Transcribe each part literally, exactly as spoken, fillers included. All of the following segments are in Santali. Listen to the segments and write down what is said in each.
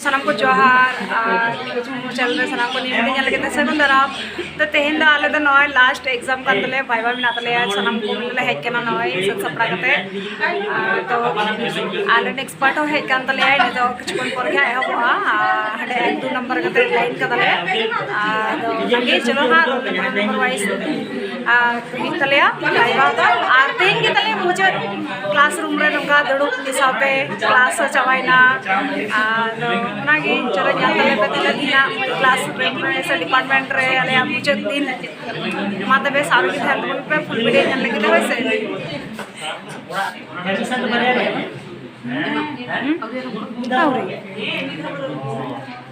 ᱥᱟᱱᱟᱢ ᱠᱚ ᱡᱚᱦᱟᱨ, ᱟᱨ ᱪᱮᱱᱮᱞ ᱨᱮ ᱥᱟᱱᱟᱢ ᱠᱚ ᱱᱤᱭᱟᱹ ᱧᱮᱞ ᱞᱟᱹᱜᱤᱫ ᱛᱮ ᱥᱟᱹᱜᱩᱱ ᱫᱟᱨᱟᱢ᱾ ᱛᱚ, ᱛᱮᱦᱮᱧ ᱫᱚ ᱟᱞᱮ ᱫᱚ ᱱᱚᱜᱼᱚᱭ ᱞᱟᱥᱴ ᱮᱠᱡᱟᱢ ᱠᱟᱱ ᱛᱟᱞᱮᱭᱟ, ᱵᱷᱟᱭᱵᱟ ᱢᱮᱱᱟᱜ ᱛᱟᱞᱮᱭᱟ᱾ ᱥᱟᱱᱟᱢ ᱠᱚ ᱞᱮ ᱦᱮᱡ ᱠᱟᱱᱟ ᱱᱚᱜᱼᱚᱭ ᱥᱟᱹᱛ ᱥᱟᱯᱲᱟᱣ ᱠᱟᱛᱮ᱾ ᱟᱨ ᱛᱚ, ᱟᱞᱮ ᱱᱮᱠᱥᱴ ᱯᱟᱨᱴ ᱦᱚᱸ ᱦᱮᱡ ᱠᱟᱱ ᱛᱟᱞᱮᱭᱟ, ᱱᱤᱛᱚᱜ ᱠᱤᱪᱷᱩ ᱠᱷᱚᱱ ᱯᱚᱨ ᱜᱮ ᱦᱟᱸᱜ ᱮᱦᱚᱵᱚᱜᱼᱟ᱾ ᱟᱨ ᱦᱟᱸᱰᱮ ᱮᱠ ᱫᱩ ᱱᱟᱢᱵᱟᱨ ᱠᱟᱛᱮ ᱞᱟᱭᱤᱱ ᱠᱟᱫᱟᱞᱮ᱾ ᱟᱫᱚ ᱚᱱᱟᱜᱮ ᱪᱚᱞᱚ ᱦᱟᱸᱜ ᱨᱳᱞ ᱱᱟᱢᱵᱟᱨ ᱱᱟᱢᱵᱟᱨ ᱣᱟᱭᱤᱡ ᱦᱩᱭᱩᱜ ᱛᱟᱞᱮᱭᱟ ᱵᱷᱟᱭᱵᱟ ᱫᱚ᱾ ᱟᱨ ᱛᱮᱦᱮᱧ ᱜᱮ ᱛᱟᱞᱮ ᱢᱩᱪᱟᱹᱫ ᱠᱞᱟᱥ ᱨᱩᱢ ᱨᱮ ᱱᱚᱝᱠᱟ ᱫᱩᱲᱩᱵ ᱢᱤᱫ ᱥᱟᱶᱛᱮ ᱠᱞᱟᱥ ᱦᱚᱸ ᱪᱟᱵᱟᱭᱮᱱᱟ᱾ ᱟᱫᱚ ᱚᱱᱟᱜᱮ ᱪᱚᱞᱚ ᱧᱮᱞ ᱛᱟᱞᱮ ᱯᱮ ᱛᱤᱱᱟᱹᱜ ᱫᱤᱱ ᱦᱟᱸᱜ ᱠᱞᱟᱥ ᱨᱩᱢ ᱨᱮ ᱥᱮ ᱰᱤᱯᱟᱨᱴᱢᱮᱱᱴ ᱨᱮ ᱟᱞᱮᱭᱟᱜ ᱢᱩᱪᱟᱹᱫ ᱫᱤᱱ᱾ ᱢᱟ ᱛᱚᱵᱮ ᱥᱟᱶ ᱨᱮᱜᱮ ᱛᱟᱦᱮᱱ ᱛᱟᱵᱚᱱ ᱯᱮ ᱯᱷᱩᱞ ᱵᱷᱤᱰᱤᱭᱳ ᱧᱮᱞ ᱞᱟᱹᱜᱤᱫ ᱛᱮ, ᱦᱳᱭ ᱥᱮ? ᱦᱩᱸ? ᱟᱹᱣᱨᱤ᱾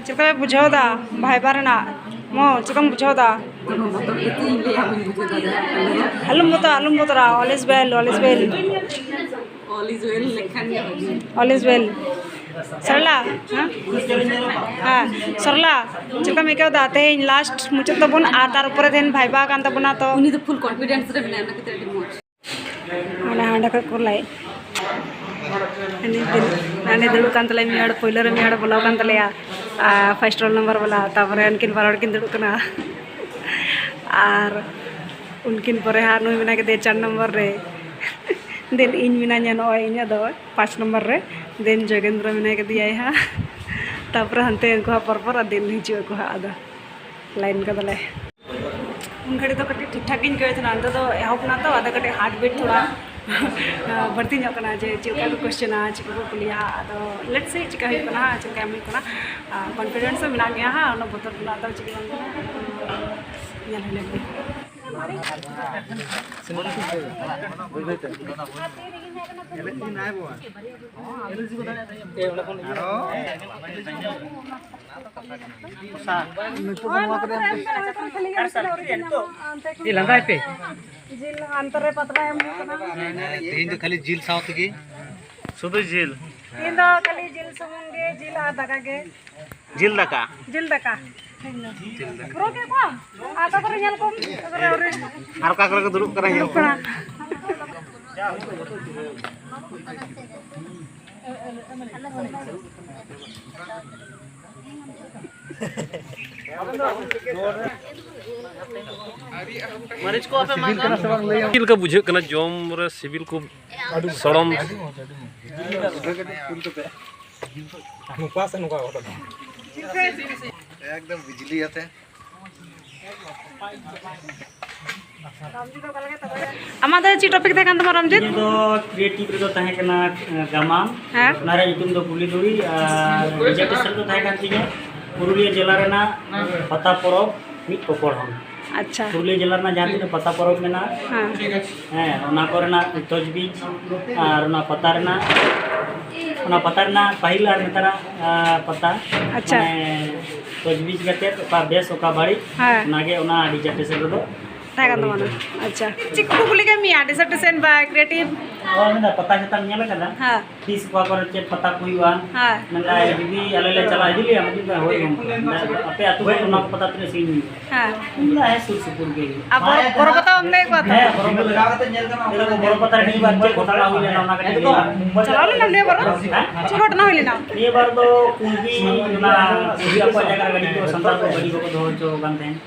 ᱪᱮᱫ ᱞᱮᱠᱟ ᱯᱮ ᱵᱩᱡᱷᱟᱹᱣ ᱫᱟ ᱵᱷᱟᱭᱵᱟ ᱨᱮᱱᱟᱜ? ᱢᱚ, ᱪᱮᱫ ᱞᱮᱠᱟᱢ ᱵᱩᱡᱷᱟᱹᱣ ᱫᱟ? ᱟᱞᱚᱢ ᱵᱚᱛᱚᱨᱟ, ᱟᱞᱚᱢ ᱵᱚᱛᱚᱨᱟ, all is well, all is well. All is well ᱞᱮᱠᱷᱟᱱ ᱜᱮ ᱵᱷᱟᱹᱜᱤ᱾ All is well. ᱥᱚᱨᱞᱟ, ᱦᱮᱸ? ᱦᱮᱸ, ᱥᱚᱨᱞᱟ, ᱪᱮᱫ ᱞᱮᱠᱟᱢ ᱟᱹᱭᱠᱟᱹᱣ ᱫᱟ? ᱛᱮᱦᱮᱧ ᱞᱟᱥᱴ ᱢᱩᱪᱟᱹᱫ ᱛᱟᱵᱚᱱ ᱟᱨ ᱛᱟᱨ ᱩᱯᱚᱨᱮ ᱛᱮᱦᱮᱧ ᱵᱷᱟᱭᱵᱟ ᱠᱟᱱ ᱛᱟᱵᱚᱱᱟ, ᱛᱚ ᱩᱱᱤ ᱫᱚ ᱯᱷᱩᱞ ᱠᱚᱱᱯᱷᱤᱰᱮᱱᱥ ᱨᱮ ᱢᱮᱱᱟᱭᱟ, ᱚᱱᱟ ᱠᱷᱟᱹᱛᱤᱨ ᱟᱹᱰᱤ ᱢᱚᱡᱽ᱾ ᱚᱱᱟ ᱦᱟᱸᱰᱮ ᱠᱷᱚᱡ ᱠᱚ ᱞᱟᱹᱭ᱾ ᱦᱟᱸᱰᱮ ᱫᱩᱲᱩᱵ ᱠᱟᱱ ᱛᱟᱞᱮᱭᱟ ᱢᱤᱫ ᱦᱚᱲ, ᱯᱳᱭᱞᱳ ᱨᱮ ᱢᱤᱫ ᱦᱚᱲ ᱵᱚᱞᱚ ᱠᱟᱱ ᱛᱟᱞᱮᱭᱟ, ᱟᱨ ᱯᱷᱟᱥᱴ ᱨᱳᱞ ᱱᱟᱢᱵᱟᱨ ᱵᱟᱞᱟ᱾ ᱛᱟᱨᱯᱚᱨᱮ ᱩᱱᱠᱤᱱ ᱵᱟᱨ ᱦᱚᱲ ᱠᱤᱱ ᱫᱩᱲᱩᱵ ᱠᱟᱱᱟ᱾ ᱟᱨ ᱩᱱᱠᱤᱱ ᱯᱚᱨᱮ ᱦᱟᱸᱜ ᱱᱩᱭ ᱢᱮᱱᱟᱭ ᱠᱮᱫᱮᱭᱟ ᱪᱟᱨ ᱱᱚᱢᱵᱚᱨ ᱨᱮ᱾ ᱫᱮᱱ ᱤᱧ ᱢᱮᱱᱟᱧᱟ ᱱᱚᱜᱼᱚᱭ ᱤᱧᱟᱹᱜ ᱫᱚ ᱯᱟᱸᱪ ᱱᱚᱢᱵᱚᱨ ᱨᱮ᱾ ᱫᱮᱱ ᱡᱳᱜᱮᱱᱫᱨᱚ ᱢᱮᱱᱟᱭ ᱠᱮᱫᱮᱭᱟᱭ ᱦᱟᱸᱜ᱾ ᱛᱟᱨᱯᱚᱨᱮ ᱦᱟᱱᱛᱮ ᱩᱱᱠᱩ ᱦᱟᱸᱜ ᱯᱚᱨ ᱯᱚᱨ, ᱟᱨ ᱫᱮᱱ ᱦᱤᱡᱩᱜ ᱟᱠᱚ ᱦᱟᱸᱜ᱾ ᱟᱫᱚ ᱞᱟᱭᱤᱱ ᱠᱟᱫᱟᱞᱮ᱾ ᱩᱱ ᱜᱷᱟᱹᱲᱤᱡ ᱫᱚ ᱠᱟᱹᱴᱤᱡ ᱴᱷᱤᱠ ᱴᱷᱟᱠ ᱜᱤᱧ ᱟᱹᱭᱠᱟᱹᱣᱮᱫ ᱛᱟᱦᱮᱱᱟ, ᱱᱤᱛᱚᱜ ᱫᱚ ᱮᱦᱚᱵ ᱱᱟ ᱛᱚ, ᱟᱫᱚ ᱠᱟᱹᱴᱤᱡ ᱦᱟᱨᱴ ᱵᱤᱴ ᱛᱷᱚᱲᱟ ᱵᱟᱹᱲᱛᱤ ᱧᱚᱜ ᱠᱟᱱᱟ, ᱡᱮ ᱪᱮᱫ ᱞᱮᱠᱟ ᱠᱚ ᱠᱚᱥᱪᱮᱱᱟ, ᱪᱮᱫ ᱠᱚ ᱠᱩᱞᱤᱭᱟ᱾ ᱟᱫᱚ ᱞᱮᱴᱥ ᱥᱤ ᱪᱮᱠᱟ ᱦᱩᱭᱩᱜ ᱠᱟᱱᱟ, ᱪᱮᱫ ᱞᱮᱠᱟ ᱮᱢ ᱦᱩᱭᱩᱜ ᱠᱟᱱᱟ᱾ ᱠᱚᱱᱯᱷᱤᱰᱮᱱᱥ ᱦᱚᱸ ᱢᱮᱱᱟᱜ ᱜᱮᱭᱟ ᱦᱟᱸᱜ, ᱩᱱᱟᱹᱜ ᱵᱚᱛᱚᱨ ᱨᱮᱱᱟᱜ ᱫᱚ ᱪᱮᱫ ᱜᱮ ᱵᱟᱝ ᱠᱟᱱᱟ᱾ ᱧᱮᱞ ᱦᱩᱭ ᱞᱮᱱ ᱜᱮ᱾ ᱱᱤᱛᱚᱜ ᱫᱚ ᱱᱚᱣᱟ ᱠᱚᱨᱮ ᱮᱢ ᱯᱮ᱾ ᱪᱮᱫ ᱞᱟᱸᱫᱟᱭ ᱯᱮ? ᱡᱤᱞ ᱟᱱᱛᱟᱨ ᱨᱮ ᱯᱟᱛᱲᱟ ᱮᱢ ᱦᱩᱭᱩᱜ ᱠᱟᱱᱟ᱾ ᱛᱮᱦᱮᱧ ᱫᱚ ᱠᱷᱟᱹᱞᱤ ᱡᱤᱞ ᱥᱟᱶ ᱛᱮᱜᱮ? ᱥᱩᱫᱷᱩ ᱡᱤᱞ? ᱛᱮᱦᱮᱧ ᱫᱚ ᱠᱷᱟᱹᱞᱤ ᱡᱤᱞ ᱥᱩᱢᱩᱝ ᱜᱮ, ᱡᱤᱞ ᱟᱨ ᱫᱟᱠᱟ ᱜᱮ᱾ ᱡᱤᱞ ᱫᱟᱠᱟ? ᱡᱤᱞ ᱫᱟᱠᱟ᱾ ᱯᱩᱨᱟᱹ ᱠᱮᱫ ᱠᱚᱣᱟᱢ? ᱟᱨ ᱛᱟᱨᱯᱚᱨᱮ ᱧᱮᱞ ᱠᱚᱢ, ᱛᱟᱨᱯᱚᱨᱮ ᱟᱹᱣᱨᱤ᱾ ᱟᱨ ᱚᱠᱟ ᱠᱚᱨᱮ ᱠᱚ ᱫᱩᱲᱩᱵ ᱠᱟᱱᱟ, ᱧᱮᱞ ᱫᱩᱲᱩᱵ ᱠᱚᱢ᱾ ᱠᱟᱱᱟ᱾ ᱢᱟᱹᱨᱤᱪ ᱠᱚ ᱟᱯᱮ ᱢᱟ ᱪᱮᱫ ᱞᱮᱠᱟ ᱵᱩᱡᱷᱟᱹᱜ ᱠᱟᱱᱟ ᱡᱚᱢ ᱨᱮ? ᱥᱤᱵᱤᱞ ᱠᱚ, ᱥᱚᱲᱚᱢ? ᱱᱚᱝᱠᱟ ᱥᱮ ᱱᱚᱝᱠᱟ ᱜᱷᱚᱴᱚᱱᱟ? ᱮᱠᱫᱚᱢ ᱵᱤᱡᱽᱞᱤ ᱟᱛᱮ᱾ ᱟᱢᱟᱜ ᱫᱚ ᱪᱮᱫ ᱴᱚᱯᱤᱠ ᱛᱟᱦᱮᱸ ᱠᱟᱱ ᱛᱟᱢᱟ, ᱨᱚᱢᱡᱤᱛ? ᱤᱧᱟᱹᱜ ᱫᱚ ᱠᱨᱤᱭᱮᱴᱤᱵᱷ ᱨᱮᱫᱚ ᱛᱟᱦᱮᱸ ᱠᱟᱱᱟ, ᱟᱸ, ᱜᱟᱢᱟᱢ᱾ ᱦᱮᱸ᱾ ᱚᱱᱟ ᱨᱮᱭᱟᱜ ᱧᱩᱛᱩᱢ ᱫᱚ ᱜᱩᱞᱤ ᱫᱷᱩᱲᱤ ᱟᱨ ᱰᱤᱡᱟᱨᱴᱮᱥᱚᱱ ᱫᱚ ᱛᱟᱦᱮᱸ ᱠᱟᱱ ᱛᱤᱧᱟᱹ ᱯᱩᱨᱩᱞᱤᱭᱟᱹ ᱡᱮᱞᱟ ᱨᱮᱱᱟᱜ ᱯᱟᱛᱟ ᱯᱚᱨᱚᱵᱽ ᱢᱤᱫ ᱯᱚᱠᱚᱲ ᱦᱚᱸ᱾ ᱟᱪᱪᱷᱟ᱾ ᱯᱩᱨᱩᱞᱤᱭᱟᱹ ᱡᱮᱞᱟ ᱨᱮᱱᱟᱜ ᱡᱟᱦᱟᱸ ᱛᱤᱱᱟᱹᱜ ᱯᱟᱛᱟ ᱯᱚᱨᱚᱵᱽ ᱢᱮᱱᱟᱜᱼᱟ, ᱦᱮᱸ᱾ ᱦᱮᱸ, ᱚᱱᱟ ᱠᱚᱨᱮᱱᱟᱜ ᱛᱚᱡᱽᱵᱤᱡᱽ ᱟᱨ ᱚᱱᱟ ᱯᱟᱛᱟ ᱨᱮᱱᱟᱜ, ᱚᱱᱟ ᱯᱟᱛᱟ ᱨᱮᱱᱟᱜ ᱯᱟᱹᱦᱤᱞ ᱟᱨ ᱱᱮᱛᱟᱨᱟᱜ, ᱟᱸ, ᱯᱟᱛᱟ, ᱟᱪᱪᱷᱟ᱾ ᱢᱟᱱᱮ, ᱛᱚᱡᱽᱵᱤᱡᱽ ᱠᱟᱛᱮᱫ ᱚᱠᱟ ᱵᱮᱥ ᱚᱠᱟ ᱵᱟᱹᱲᱤᱡ, ᱦᱮᱸ᱾ ᱚᱱᱟᱜᱮ ᱚᱱᱟ ᱰᱤᱡᱟᱨᱴᱮᱥᱚᱱ ᱨᱮᱫᱚ ᱛᱟᱦᱮᱸ ᱠᱟᱱ ᱛᱟᱵᱚᱱᱟ᱾ ᱦᱩᱭ ᱠᱟᱱᱟ᱾ ᱟᱪᱪᱷᱟ, ᱪᱮᱫ ᱠᱚᱠᱚ ᱠᱩᱞᱤ ᱠᱮᱫ ᱢᱮᱭᱟ? ᱰᱤᱥᱟᱨᱴᱮᱥᱚᱱ ᱵᱟ ᱠᱨᱤᱭᱮᱴᱤᱵᱷ? ᱚ, ᱢᱮᱱᱫᱟ ᱯᱟᱛᱟ ᱪᱷᱟᱛᱟᱢ ᱧᱮᱞ ᱟᱠᱟᱫᱟ? ᱦᱮᱸ᱾ ᱛᱤᱥ ᱚᱠᱟ ᱠᱚᱨᱮ ᱪᱮᱫ ᱯᱟᱛᱟ ᱠᱚ ᱦᱩᱭᱩᱜᱼᱟ? ᱦᱮᱸ᱾ ᱢᱮᱱᱫᱟ ᱡᱩᱫᱤ ᱟᱞᱮ ᱞᱮ ᱪᱟᱞᱟᱜᱼᱟ, ᱤᱫᱤ ᱞᱮᱭᱟ? ᱢᱮᱱᱫᱟ ᱦᱳᱭ ᱜᱚᱢᱠᱮ᱾ ᱢᱮᱱᱫᱟ ᱟᱯᱮ ᱟᱹᱛᱩ ᱠᱷᱚᱱ ᱚᱱᱟ ᱯᱟᱛᱟ ᱛᱤᱱᱟᱹᱜ ᱥᱟᱺᱜᱤᱧ ᱦᱩᱭᱩᱜᱼᱟ? ᱦᱮᱸ᱾ ᱢᱮᱱᱫᱟ ᱦᱮᱸ, ᱥᱩᱨ ᱥᱩᱯᱩᱨ ᱜᱮ ᱦᱩᱭᱩᱜᱼᱟ᱾ ᱟᱨ ᱵᱚᱨᱚ-, ᱵᱚᱨᱚ ᱯᱟᱛᱟ ᱵᱟᱢ ᱞᱟᱹᱭ ᱠᱚᱣᱟ ᱛᱚ? ᱦᱮᱸ, ᱵᱚᱨᱚ ᱯᱟᱛᱟ᱾ ᱢᱮᱱᱫᱟ ᱵᱚᱨᱚ ᱯᱟᱛᱟ ᱨᱮ ᱱᱤᱭᱟᱹ ᱵᱟᱨ ᱪᱮᱫ ᱜᱷᱚᱴᱚᱱᱟ ᱦᱩᱭ ᱞᱮᱱᱟ, ᱚᱱᱟ ᱠᱟᱹᱴᱤᱡ ᱞᱟᱹᱭ ᱢᱮ᱾ ᱪᱟᱞᱟᱣ ᱞᱮᱱᱟᱢ ᱱᱤᱭᱟᱹ ᱵᱟᱨ? ᱦᱮᱸ? ᱪᱮᱫ ᱜᱷᱚᱴᱚᱱᱟ ᱦᱩᱭ ᱞᱮᱱᱟ? ᱱᱤᱭᱟᱹ ᱵᱟᱨ ᱫᱚ ᱠᱩᱞᱦᱤ, ᱚᱱᱟ ᱠᱩᱞᱦᱤ ᱟᱠᱚᱣᱟᱜ ᱡᱟᱭᱜᱟ ᱨᱮ ᱜᱟᱹᱰᱤ ᱠᱚ ᱥᱟᱱᱛᱟᱲ ᱠᱚ ᱜᱟᱹᱰᱤ ᱵᱟᱠᱚ ᱫᱚᱦᱚ ᱦᱚᱪᱚ ᱟᱠᱟᱱ ᱛᱟᱦᱮᱸᱫ᱾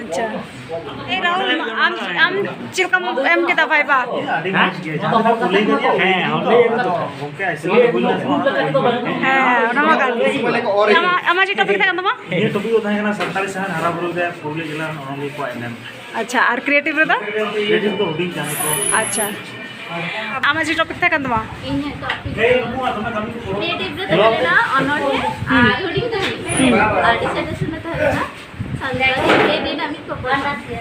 ᱟᱪᱪᱷᱟ᱾ ᱮ ᱨᱟᱦᱩᱞ, ᱟᱢ, ᱟᱢ ᱪᱮᱫ ᱞᱮᱠᱟᱢ ᱮᱢ ᱠᱮᱫᱟ ᱵᱷᱟᱭᱵᱟ? ᱦᱮᱸ? ᱦᱮᱸ, ᱚᱸᱰᱮ ᱜᱮ᱾ ᱦᱮᱸ, ᱚᱱᱟ ᱢᱟ ᱠᱟᱱ ᱜᱮ᱾ ᱟᱢᱟᱜ, ᱟᱢᱟᱜ ᱪᱮᱫ ᱴᱚᱯᱤᱠ ᱛᱟᱦᱮᱸ ᱠᱟᱱ ᱛᱟᱢᱟ? ᱤᱧᱟᱹᱜ ᱴᱚᱯᱤᱠ ᱫᱚ ᱛᱟᱦᱮᱸ ᱠᱟᱱᱟ ᱥᱟᱱᱛᱟᱲᱤ ᱥᱟᱶᱦᱮᱫ ᱦᱟᱨᱟ ᱵᱩᱨᱩ ᱨᱮ ᱯᱩᱨᱩᱞᱤᱭᱟᱹ ᱡᱮᱞᱟ ᱨᱮᱱ ᱚᱱᱚᱞᱤᱭᱟᱹ ᱠᱚᱣᱟᱜ ᱮᱱᱮᱢ᱾ ᱟᱪᱪᱷᱟ, ᱟᱨ ᱠᱨᱤᱭᱮᱴᱤᱵᱷ ᱨᱮᱫᱚ? ᱠᱨᱤᱭᱮᱴᱤᱵᱷ ᱫᱚ ᱦᱩᱰᱤᱧ ᱠᱟᱹᱦᱱᱤ ᱠᱚ᱾ ᱟᱪᱪᱷᱟ, ᱟᱢᱟᱜ ᱪᱮᱫ ᱴᱚᱯᱤᱠ ᱛᱟᱦᱮᱸ ᱠᱟᱱ ᱛᱟᱢᱟ? ᱤᱧᱟᱹᱜ ᱴᱚᱯᱤᱠ ᱠᱨᱤᱭᱮᱴᱤᱵᱷ ᱨᱮ ᱛᱟᱦᱮᱸ ᱞᱮᱱᱟ ᱚᱱᱚᱬᱦᱮ ᱟᱨ ᱦᱩᱰᱤᱧ ᱠᱟᱹᱦᱱᱤ᱾ ᱟᱨ ᱰᱤᱥᱟᱨᱴᱮᱥᱚᱱ ᱨᱮ ᱛᱟᱦᱮᱸ ᱞᱮᱱᱟ ᱥᱟᱱᱛᱟᱲᱤ ᱛᱮ ᱰᱤᱱᱟᱢᱤᱠ ᱯᱨᱚᱯᱚᱨ᱾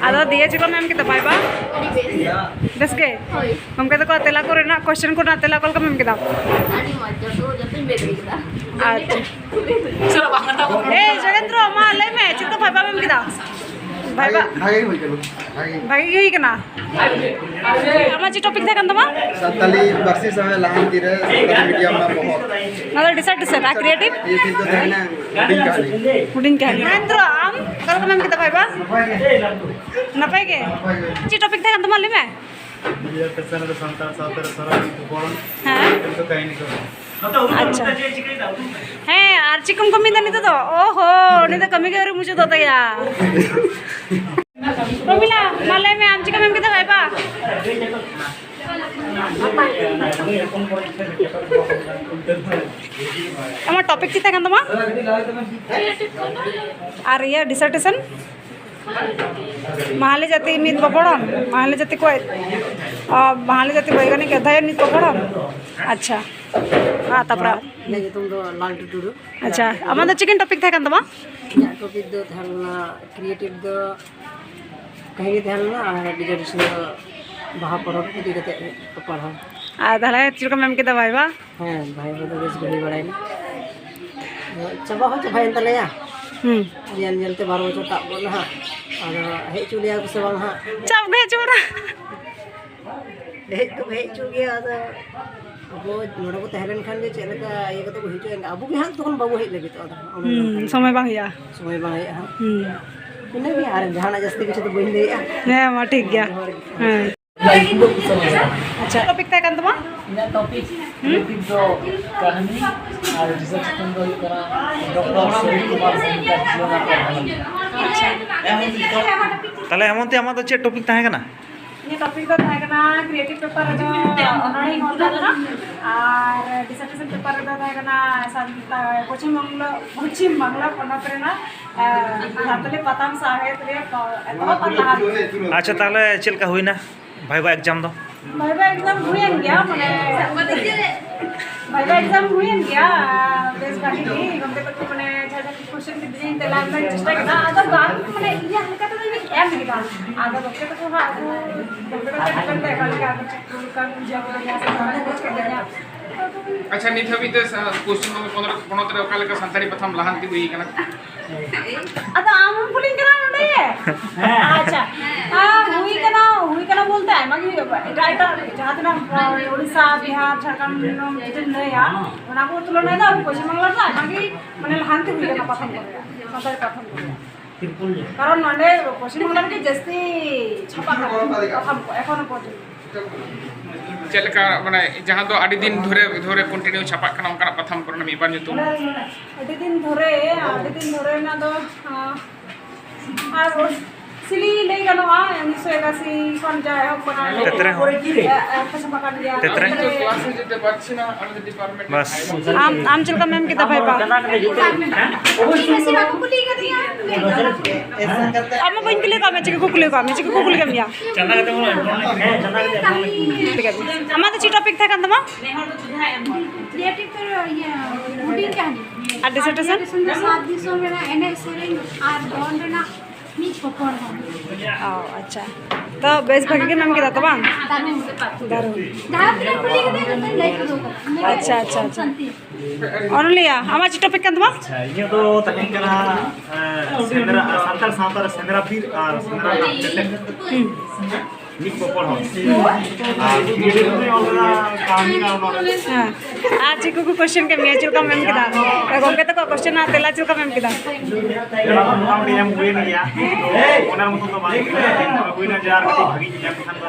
ᱟᱫᱚ ᱫᱤᱭᱮ ᱪᱮᱫ ᱞᱮᱠᱟᱢ ᱮᱢ ᱠᱮᱫᱟ ᱵᱷᱟᱭᱵᱟ? ᱟᱹᱰᱤ ᱵᱮᱥ᱾ ᱵᱮᱥ ᱜᱮ? ᱦᱳᱭ᱾ ᱜᱚᱢᱠᱮ ᱛᱟᱠᱚ ᱛᱮᱞᱟ ᱠᱚᱨᱮᱱᱟᱜ, ᱠᱚᱥᱪᱮᱱ ᱠᱚᱨᱮᱱᱟᱜ ᱛᱮᱞᱟ ᱚᱠᱟ ᱞᱮᱠᱟᱢ ᱮᱢ ᱠᱮᱫᱟ? ᱟᱹᱰᱤ ᱢᱚᱡᱽ, ᱡᱚᱛᱚ, ᱡᱚᱛᱚᱧ ᱵᱮᱥ ᱜᱮ ᱠᱮᱫᱟ᱾ ᱟᱪᱪᱷᱟ᱾ ᱮ ᱡᱚᱭᱮᱱᱫᱨᱚ, ᱢᱟ ᱞᱟᱹᱭ ᱢᱮ, ᱪᱮᱫ ᱞᱮᱠᱟ ᱵᱷᱟᱭᱵᱟᱢ ᱮᱢ ᱠᱮᱫᱟ? ᱵᱷᱟᱭᱵᱟ? ᱵᱷᱟᱜᱮ, ᱵᱷᱟᱜᱮ ᱦᱩᱭ ᱠᱟᱱᱟ, ᱵᱷᱟᱜᱮ᱾ ᱵᱷᱟᱜᱮ ᱜᱮ ᱦᱩᱭ ᱠᱟᱱᱟ? ᱟᱢᱟᱜ ᱪᱮᱫ ᱴᱚᱯᱤᱠ ᱛᱟᱦᱮᱸ ᱠᱟᱱ ᱛᱟᱢᱟ? ᱥᱟᱱᱛᱟᱞᱤ ᱯᱟᱹᱨᱥᱤ ᱥᱟᱶᱦᱮᱫ ᱞᱟᱦᱟᱱᱛᱤ ᱨᱮ ᱥᱟᱱᱛᱟᱞᱤ ᱢᱤᱰᱤᱭᱟᱢ ᱨᱮᱱᱟᱜ ᱵᱚᱦᱚᱜ᱾ ᱚᱱᱟ ᱫᱚ ᱰᱤᱥᱟᱨᱴᱮᱥᱚᱱ, ᱟᱨ ᱠᱨᱤᱭᱮᱴᱤᱵᱷ? ᱠᱨᱤᱭᱮᱴᱤᱵᱷ ᱫᱚ ᱛᱟᱦᱮᱸ ᱠᱟᱱᱟ ᱦᱩᱰᱤᱧ ᱠᱟᱹᱦᱱᱤ᱾ ᱦᱩᱰᱤᱧ ᱠᱟᱹᱦᱱᱤ᱾ ᱡᱚᱭᱮᱱᱫᱨᱚ, ᱟᱢ ᱚᱠᱟ ᱞᱮᱠᱟᱢ ᱮᱢ ᱠᱮᱫᱟ ᱵᱷᱟᱭᱵᱟ? ᱱᱟᱯᱟᱭ ᱜᱮ? ᱪᱮᱫ ᱴᱚᱯᱤᱠ ᱛᱟᱦᱮᱸ ᱠᱟᱱ ᱛᱟᱢᱟ, ᱞᱟᱹᱭ ᱢᱮ? ᱱᱤᱡᱮᱨᱟᱜ ᱯᱮᱥᱟ ᱨᱮ ᱥᱟᱱᱛᱟᱲ ᱥᱟᱶᱛᱟ ᱨᱮ ᱥᱚᱨᱦᱟᱭ ᱠᱚ ᱵᱚᱲᱚᱱ ᱦᱮᱸ᱾ ᱮᱱᱛᱮ ᱠᱟᱹᱦᱱᱤ ᱠᱚ᱾ ᱟᱪᱪᱷᱟ᱾ ᱦᱮᱸ, ᱟᱨ ᱪᱮᱫ ᱠᱚᱢ ᱠᱟᱹᱢᱤᱭᱮᱫᱟ ᱱᱤᱛᱚᱜ ᱫᱚ? ᱚᱦᱚ, ᱩᱱᱤ ᱫᱚ ᱠᱟᱹᱢᱤ ᱜᱮ ᱟᱹᱣᱨᱤ ᱢᱩᱪᱟᱹᱫᱚᱜ ᱛᱟᱭᱟ᱾ ᱯᱨᱚᱢᱤᱞᱟ, ᱢᱟ ᱞᱟᱹᱭ ᱢᱮ, ᱟᱢ ᱪᱮᱫ ᱠᱟᱹᱢᱤᱢ ᱠᱮᱫᱟ ᱵᱷᱟᱭᱵᱟ? ᱟᱢᱟᱜ ᱴᱚᱯᱤᱠ ᱪᱮᱫ ᱛᱟᱦᱮᱸ ᱠᱟᱱ ᱛᱟᱢᱟ? ᱟᱨ ᱤᱭᱟᱹ, ᱰᱤᱥᱟᱨᱴᱮᱥᱚᱱ? ᱢᱟᱦᱞᱮ ᱡᱟᱹᱛᱤ ᱢᱤᱫ ᱵᱚᱯᱚᱲᱚᱱ, ᱢᱟᱦᱞᱮ ᱡᱟᱹᱛᱤ ᱠᱚ, ᱚ, ᱢᱟᱦᱞᱮ ᱡᱟᱹᱛᱤ ᱵᱳᱭᱜᱟᱱᱤᱠ ᱚᱫᱷᱭᱟᱭᱚᱱ ᱢᱤᱫ ᱵᱚᱯᱚᱲᱚᱱ᱾ ᱟᱪᱪᱷᱟ᱾ ᱟᱨ ᱛᱟᱯᱚᱨᱮ? ᱤᱧᱟᱹᱜ ᱧᱩᱛᱩᱢ ᱫᱚ ᱞᱟᱞᱴᱩ ᱴᱩᱰᱩ᱾ ᱟᱪᱪᱷᱟ, ᱟᱢᱟᱜ ᱫᱚ ᱪᱮᱫ ᱠᱤᱱ ᱴᱚᱯᱤᱠ ᱛᱟᱦᱮᱸ ᱠᱟᱱ ᱛᱟᱢᱟ? ᱤᱧᱟᱹᱜ ᱴᱚᱯᱤᱠ ᱫᱚ ᱛᱟᱦᱮᱸ ᱞᱮᱱᱟ, ᱠᱨᱤᱭᱮᱴᱤᱵᱷ ᱫᱚ ᱠᱟᱹᱦᱱᱤ ᱛᱟᱦᱮᱸ ᱞᱮᱱᱟ, ᱟᱨ ᱰᱤᱡᱟᱨᱴᱮᱥᱚᱱ ᱫᱚ ᱵᱟᱦᱟ ᱯᱚᱨᱚᱵᱽ ᱤᱫᱤ ᱠᱟᱛᱮ ᱯᱟᱲᱦᱟᱣ᱾ ᱟᱨ ᱛᱟᱦᱚᱞᱮ ᱪᱮᱫ ᱞᱮᱠᱟᱢ ᱮᱢ ᱠᱮᱫᱟ ᱵᱷᱟᱭᱵᱟ? ᱦᱮᱸ, ᱵᱷᱟᱭᱵᱟ ᱫᱚ ᱵᱮᱥ ᱜᱮ ᱦᱩᱭ ᱵᱟᱲᱟᱭᱮᱱᱟ᱾ ᱪᱟᱵᱟ ᱦᱚᱸ ᱪᱟᱵᱟᱭᱮᱱ ᱛᱟᱞᱮᱭᱟ᱾ ᱦᱩᱸ᱾ ᱧᱮᱞ ᱧᱮᱞ ᱛᱮ ᱵᱟᱨᱚ ᱵᱚᱪᱷᱚᱨ ᱛᱟᱵ ᱜᱚᱫ ᱱᱟ ᱦᱟᱸᱜ᱾ ᱟᱫᱚ ᱦᱮᱡ ᱦᱚᱪᱚ ᱞᱮᱭᱟ ᱠᱚ ᱥᱮ ᱵᱟᱝ ᱦᱟᱸᱜ? ᱪᱟᱵ ᱜᱮ ᱦᱮᱡ ᱦᱚᱪᱚ ᱵᱚᱱᱟ᱾ ᱦᱮᱡ ᱫᱚᱠᱚ ᱦᱮᱡ ᱦᱚᱪᱚ ᱜᱮᱭᱟ, ᱟᱫᱚ ᱟᱵᱚ ᱱᱚᱰᱮ ᱵᱚ ᱛᱟᱦᱮᱸ ᱞᱮᱱ ᱠᱷᱟᱱ ᱜᱮ ᱪᱮᱫ ᱞᱮᱠᱟ ᱤᱭᱟᱹ ᱠᱟᱛᱮ ᱵᱚ ᱦᱤᱡᱩᱜᱼᱟ, ᱟᱵᱚ ᱜᱮ ᱦᱟᱸᱜ ᱛᱚᱠᱷᱚᱱ ᱵᱟᱵᱚ ᱦᱮᱡ ᱞᱟᱹᱜᱤᱫᱚᱜᱼᱟ᱾ ᱟᱫᱚ ᱚᱱᱮ ᱦᱩᱸ, ᱚᱱᱠᱟ ᱥᱚᱢᱚᱭ ᱵᱟᱝ ᱦᱩᱭᱩᱜᱼᱟ᱾ ᱥᱚᱢᱚᱭ ᱵᱟᱝ ᱦᱩᱭᱩᱜᱼᱟ ᱦᱟᱸᱜ᱾ ᱦᱩᱸ᱾ ᱤᱱᱟᱹᱜᱮ, ᱟᱨ ᱡᱟᱦᱟᱱᱟᱜ ᱡᱟᱹᱥᱛᱤ ᱠᱤᱪᱷᱩ ᱫᱚ ᱵᱟᱹᱧ ᱞᱟᱹᱭᱮᱜᱼᱟ᱾ ᱦᱮᱸ, ᱢᱟ ᱴᱷᱤᱠ ᱜᱮᱭᱟ᱾ ᱡᱚᱦᱟᱨ ᱜᱮ᱾ ᱦᱮᱸ᱾ ᱟᱪᱪᱷᱟ, ᱴᱚᱯᱤᱠ ᱛᱟᱦᱮᱸ ᱠᱟᱱ ᱛᱟᱢᱟ? ᱤᱧᱟᱹᱜ ᱴᱚᱯᱤᱠ, ᱦᱩᱸ? ᱴᱚᱯᱤᱠ ᱫᱚ ᱠᱟᱹᱦᱱᱤ ᱟᱨ ᱰᱤᱥᱟᱨᱴᱮᱥᱚᱱ ᱫᱚ ᱦᱩᱭᱩᱜ ᱠᱟᱱᱟ ᱰᱚᱠᱴᱚᱨ ᱥᱩᱨᱡᱤᱛ ᱠᱩᱢᱟᱨ ᱵᱷᱚᱢᱤᱠᱟ ᱡᱤᱭᱚᱱ ᱟᱨ ᱠᱟᱹᱦᱱᱤ᱾ ᱟᱪᱪᱷᱟ᱾ ᱛᱟᱦᱞᱮ ᱦᱮᱢᱚᱱᱛᱤ, ᱟᱢᱟᱜ ᱫᱚ ᱪᱮᱫ ᱴᱚᱯᱤᱠ ᱛᱟᱦᱮᱸ ᱠᱟᱱᱟ? ᱤᱧᱟᱹᱜ ᱴᱚᱯᱤᱠ ᱫᱚ ᱛᱟᱦᱮᱸ ᱠᱟᱱᱟ, ᱠᱨᱤᱭᱮᱴᱤᱵᱷ ᱯᱮᱯᱟᱨ ᱨᱮᱫᱚ ᱚᱱᱚᱬᱦᱮᱧ ᱚᱞ ᱞᱮᱫᱟ, ᱟᱨ ᱰᱤᱥᱟᱨᱴᱮᱥᱚᱱ ᱯᱮᱯᱟᱨ ᱨᱮᱫᱚ ᱛᱟᱦᱮᱸ ᱠᱟᱱᱟ ᱥᱟᱱᱛᱟ-, ᱯᱚᱪᱷᱤᱢ ᱵᱟᱝᱞᱟ, ᱯᱚᱪᱷᱤᱢ ᱵᱟᱝᱞᱟ ᱯᱚᱱᱚᱛ ᱨᱮᱱᱟᱜ, ᱮ, ᱥᱟᱱᱛᱟᱞᱤ ᱯᱟᱛᱷᱟᱢ ᱥᱟᱶᱦᱮᱫ ᱨᱮ ᱮᱛᱚᱦᱚᱵ ᱟᱨ ᱞᱟᱦᱟ ᱟᱪᱪᱷᱟ, ᱛᱟᱦᱞᱮ ᱪᱮᱫ ᱞᱮᱠᱟ ᱦᱩᱭᱱᱟ ᱵᱷᱟᱭᱵᱟ ᱮᱠᱡᱟᱢ ᱫᱚ? ᱵᱷᱟᱭᱵᱟ ᱮᱠᱡᱟᱢ ᱦᱩᱭᱮᱱ ᱜᱮᱭᱟ, ᱢᱟᱱᱮ, ᱵᱷᱟᱭᱵᱟ ᱮᱠᱡᱟᱢ ᱦᱩᱭᱮᱱ ᱜᱮᱭᱟ, ᱵᱮᱥ ᱵᱷᱟᱜᱤ ᱜᱮ᱾ ᱜᱚᱢᱠᱮ ᱛᱟᱠᱚ, ᱢᱟᱱᱮ, ᱡᱟᱦᱟᱸ ᱡᱟᱦᱟᱸ ᱠᱚ question ᱠᱤᱫᱤᱧ, ᱛᱮᱞᱟ ᱮᱢ ᱨᱮᱱᱟᱜ ᱪᱮᱥᱴᱟ ᱠᱮᱫᱟ, ᱟᱫᱚ ᱵᱟᱝ, ᱢᱟᱱᱮ, ᱤᱧᱟᱹᱜ ᱞᱮᱠᱟ ᱛᱮᱫᱚ ᱤᱧ ᱮᱢ ᱠᱮᱫᱟ᱾ ᱟᱫᱚ ᱜᱚᱢᱠᱮ ᱛᱟᱠᱚ ᱦᱟᱸᱜ, ᱩᱱᱠᱩ ᱜᱚᱢᱠᱮ ᱛᱟᱠᱚ ᱴᱷᱮᱱ ᱫᱚ ᱮᱠᱟᱞ ᱜᱮ ᱟᱫᱚ ᱪᱮᱫ ᱠᱚ ᱠᱟᱹᱢᱤ ᱵᱩᱡᱷᱟᱹᱣ ᱠᱮᱫᱟ, ᱥᱮ ᱵᱟᱝ ᱵᱩᱡᱽ ᱠᱮᱫᱟ᱾ ᱟᱪᱪᱷᱟ, ᱱᱤᱛ ᱦᱟᱹᱵᱤᱡ ᱛᱮ ᱥᱟ-, ᱯᱚᱥᱪᱤᱢ ᱵᱚᱝᱜᱚ ᱯᱚᱱᱚᱛ, ᱯᱚᱱᱚᱛ ᱨᱮ ᱚᱠᱟ ᱞᱮᱠᱟ ᱥᱟᱱᱛᱟᱲᱤ ᱯᱟᱛᱷᱟᱢ ᱞᱟᱦᱟᱱᱛᱤ ᱦᱩᱭ ᱟᱠᱟᱱᱟ? ᱟᱫᱚ ᱟᱢ ᱮᱢ ᱠᱩᱞᱤᱧ ᱠᱟᱱᱟ ᱱᱚᱰᱮ? ᱦᱮᱸ᱾ ᱟᱪᱪᱷᱟ᱾ ᱦᱮᱸ, ᱦᱩᱭ ᱠᱟᱱᱟ, ᱦᱩᱭ ᱠᱟᱱᱟ ᱵᱚᱞᱛᱮ ᱟᱭᱢᱟ ᱜᱮ ᱦᱩᱭᱩᱜᱼᱟ᱾ ᱮᱴᱟᱜ, ᱮᱴᱟᱜ ᱡᱟᱦᱟᱸ ᱛᱤᱱᱟᱹᱜ, ᱟᱸ, ᱩᱲᱤᱥᱥᱟ, ᱵᱤᱦᱟᱨ, ᱡᱷᱟᱲᱠᱷᱚᱸᱰ ᱡᱩᱫᱤᱢ ᱞᱟᱹᱭᱟ, ᱚᱱᱟ ᱠᱚ ᱛᱩᱞᱚᱱᱟ ᱫᱚ ᱟᱵᱚ ᱯᱚᱪᱷᱤᱢ ᱵᱟᱝᱞᱟ ᱨᱮᱫᱚ ᱟᱭᱢᱟ ᱜᱮ, ᱢᱟᱱᱮ, ᱞᱟᱦᱟᱱᱛᱤ ᱦᱩᱭ ᱠᱟᱱᱟ ᱯᱟᱛᱷᱟᱢ ᱠᱚᱨᱮ, ᱥᱟᱱᱛᱟᱲᱤ ᱯᱟᱛᱷᱟᱢ ᱠᱚᱨᱮ᱾ ᱠᱟᱨᱚᱱ ᱱᱚᱰᱮ ᱯᱚᱥᱪᱤᱢ ᱵᱟᱝᱞᱟ ᱨᱮᱜᱮ ᱡᱟᱹᱥᱛᱤ ᱪᱷᱟᱯᱟᱜ ᱠᱟᱱᱟ ᱯᱟᱛᱷᱟᱢ ᱠᱚ ᱮᱠᱷᱚᱱᱳ ᱯᱚᱨᱡᱚᱱᱛᱚ᱾ ᱪᱮᱫ ᱞᱮᱠᱟ, ᱢᱟᱱᱮ, ᱡᱟᱦᱟᱸ ᱫᱚ ᱟᱹᱰᱤ ᱫᱤᱱ ᱫᱷᱚᱨᱮ, ᱫᱷᱚᱨᱮ continue ᱪᱷᱟᱯᱟᱜ ᱠᱟᱱᱟ, ᱚᱱᱠᱟᱱᱟᱜ ᱯᱟᱛᱷᱟᱢ ᱠᱚᱨᱮᱱᱟᱜ ᱢᱤᱫ ᱵᱟᱨ ᱧᱩᱛᱩᱢ? ᱟᱹᱰᱤ ᱫᱤᱱ ᱫᱷᱚᱨᱮ, ᱟᱹᱰᱤ ᱫᱤᱱ ᱫᱷᱚᱨᱮ ᱨᱮᱱᱟᱜ ᱫᱚ, ᱟᱨ ᱥᱤᱞᱤ ᱞᱟᱹᱭ ᱜᱟᱱᱚᱜᱼᱟ, ᱩᱱᱤᱥᱥᱚ ᱮᱠᱟᱥᱤ ᱠᱷᱚᱱ ᱡᱟ ᱮᱦᱚᱵ ᱠᱟᱱᱟ᱾ ᱛᱮᱛᱨᱮ ᱦᱚᱸ᱾ ᱮ, ᱮ, ᱠᱚ ᱪᱷᱟᱯᱟ ᱠᱟᱱ ᱜᱮᱭᱟ᱾ ᱛᱮᱛᱨᱮ᱾ ᱵᱟᱥ᱾ ᱟᱢ, ᱟᱢ ᱪᱮᱫ ᱞᱮᱠᱟᱢ ᱮᱢ ᱠᱮᱫᱟ ᱵᱷᱟᱭᱯᱟ? ᱩᱱᱤ ᱵᱮᱥᱤ ᱵᱟᱠᱚ ᱠᱩᱞᱤ ᱠᱟᱫᱤᱧᱟ᱾ ᱟᱢ ᱢᱟ ᱵᱟᱹᱧ ᱠᱩᱞᱤ ᱠᱟᱜ ᱢᱮ, ᱪᱤᱠᱟᱹ ᱠᱚ ᱠᱩᱞᱤ ᱠᱟᱜ ᱢᱮ, ᱪᱤᱠᱟᱹ ᱠᱚ ᱠᱩᱞᱤ ᱠᱟᱜ ᱢᱮᱭᱟ? ᱟᱢᱟᱜ ᱫᱚ ᱪᱮᱫ topic ᱛᱟᱦᱮᱸ ᱠᱟᱱ ᱛᱟᱢᱟ? Creative ᱛᱮ ᱤᱭᱟᱹ, ᱦᱩᱰᱤᱧ ᱠᱟᱹᱦᱱᱤ᱾ ᱟᱨ dissertation? Dissertation ᱫᱚ ᱥᱟᱛ ᱫᱤᱥᱚᱢ ᱨᱮᱱᱟᱜ ᱮᱱᱮᱡ ᱥᱮᱨᱮᱧ ᱟᱨ ᱫᱚᱱ ᱨᱮᱱᱟᱜ ᱢᱤᱫ ᱯᱚᱯᱚᱲ ᱦᱚᱸ᱾ ᱚ, ᱟᱪᱪᱷᱟ᱾ ᱛᱚ, ᱵᱮᱥ ᱵᱷᱟᱜᱤ ᱜᱮᱢ ᱮᱢ ᱠᱮᱫᱟ ᱛᱚ, ᱵᱟᱝ? ᱫᱟᱨᱩᱱ᱾ ᱫᱟᱨᱩᱱ᱾ ᱡᱟᱦᱟᱸ ᱛᱤᱱᱟᱹᱜ ᱠᱩᱞᱤ ᱠᱮᱫᱟᱹᱧ, ᱡᱚᱛᱚᱧ ᱞᱟᱹᱭ ᱯᱩᱨᱟᱹᱣ ᱠᱟᱫᱟ᱾ ᱟᱪᱪᱷᱟ, ᱟᱪᱪᱷᱟ, ᱟᱪᱪᱷᱟ᱾ ᱥᱟᱱᱛᱤ᱾ ᱚᱱᱚᱞᱤᱭᱟ, ᱟᱢᱟᱜ ᱪᱮᱫ topic ᱠᱟᱱ ᱛᱟᱢᱟ? ᱟᱪᱪᱷᱟ, ᱤᱧᱟᱹᱜ ᱫᱚ ᱛᱟᱦᱮᱸ ᱠᱟᱱᱟ, ᱮ, ᱥᱮᱸᱫᱽᱨᱟ, ᱥᱟᱱᱛᱟᱲ ᱥᱟᱶᱛᱟ ᱨᱮ ᱥᱮᱸᱫᱽᱨᱟ ᱵᱤᱨ ᱟᱨ ᱥᱮᱸᱫᱽᱨᱟ ᱨᱮᱱᱟᱜ ᱛᱮᱛᱮᱫ᱾ ᱦᱩᱸ᱾ ᱢᱤᱫ ᱯᱚᱯᱚᱲ ᱦᱚᱲ᱾ ᱟᱨ ᱱᱤᱡᱮ ᱛᱮᱫᱚᱧ ᱚᱞ ᱞᱮᱫᱟ ᱠᱟᱹᱦᱱᱤ ᱟᱨ ᱱᱚᱰᱮ᱾ ᱦᱮᱸ᱾ ᱟᱨ ᱪᱮᱫ ᱠᱚᱠᱚ question ᱠᱮᱫ ᱢᱮᱭᱟ? ᱪᱮᱫ ᱞᱮᱠᱟᱢ ᱮᱢ ᱠᱮᱫᱟ? ᱜᱚᱢᱠᱮ ᱛᱟᱠᱚᱣᱟᱜ question ᱟᱨ ᱛᱮᱞᱟ ᱪᱮᱫ ᱞᱮᱠᱟᱢ ᱮᱢ ᱠᱮᱫᱟ? ᱛᱮᱞᱟ ᱫᱚ ᱢᱚᱴᱟᱢᱩᱴᱤ ᱮᱢ ᱦᱩᱭᱮᱱ ᱜᱮᱭᱟ᱾ ᱚᱱᱟ ᱢᱚᱛᱚ ᱫᱚ ᱵᱟᱝ ᱦᱩᱭᱱᱟ᱾ ᱦᱩᱭᱱᱟ ᱡᱮ ᱟᱨ ᱠᱟᱹᱴᱤᱡ ᱵᱷᱟᱜᱤᱧ ᱮᱢ ᱠᱷᱟᱱ ᱫᱚ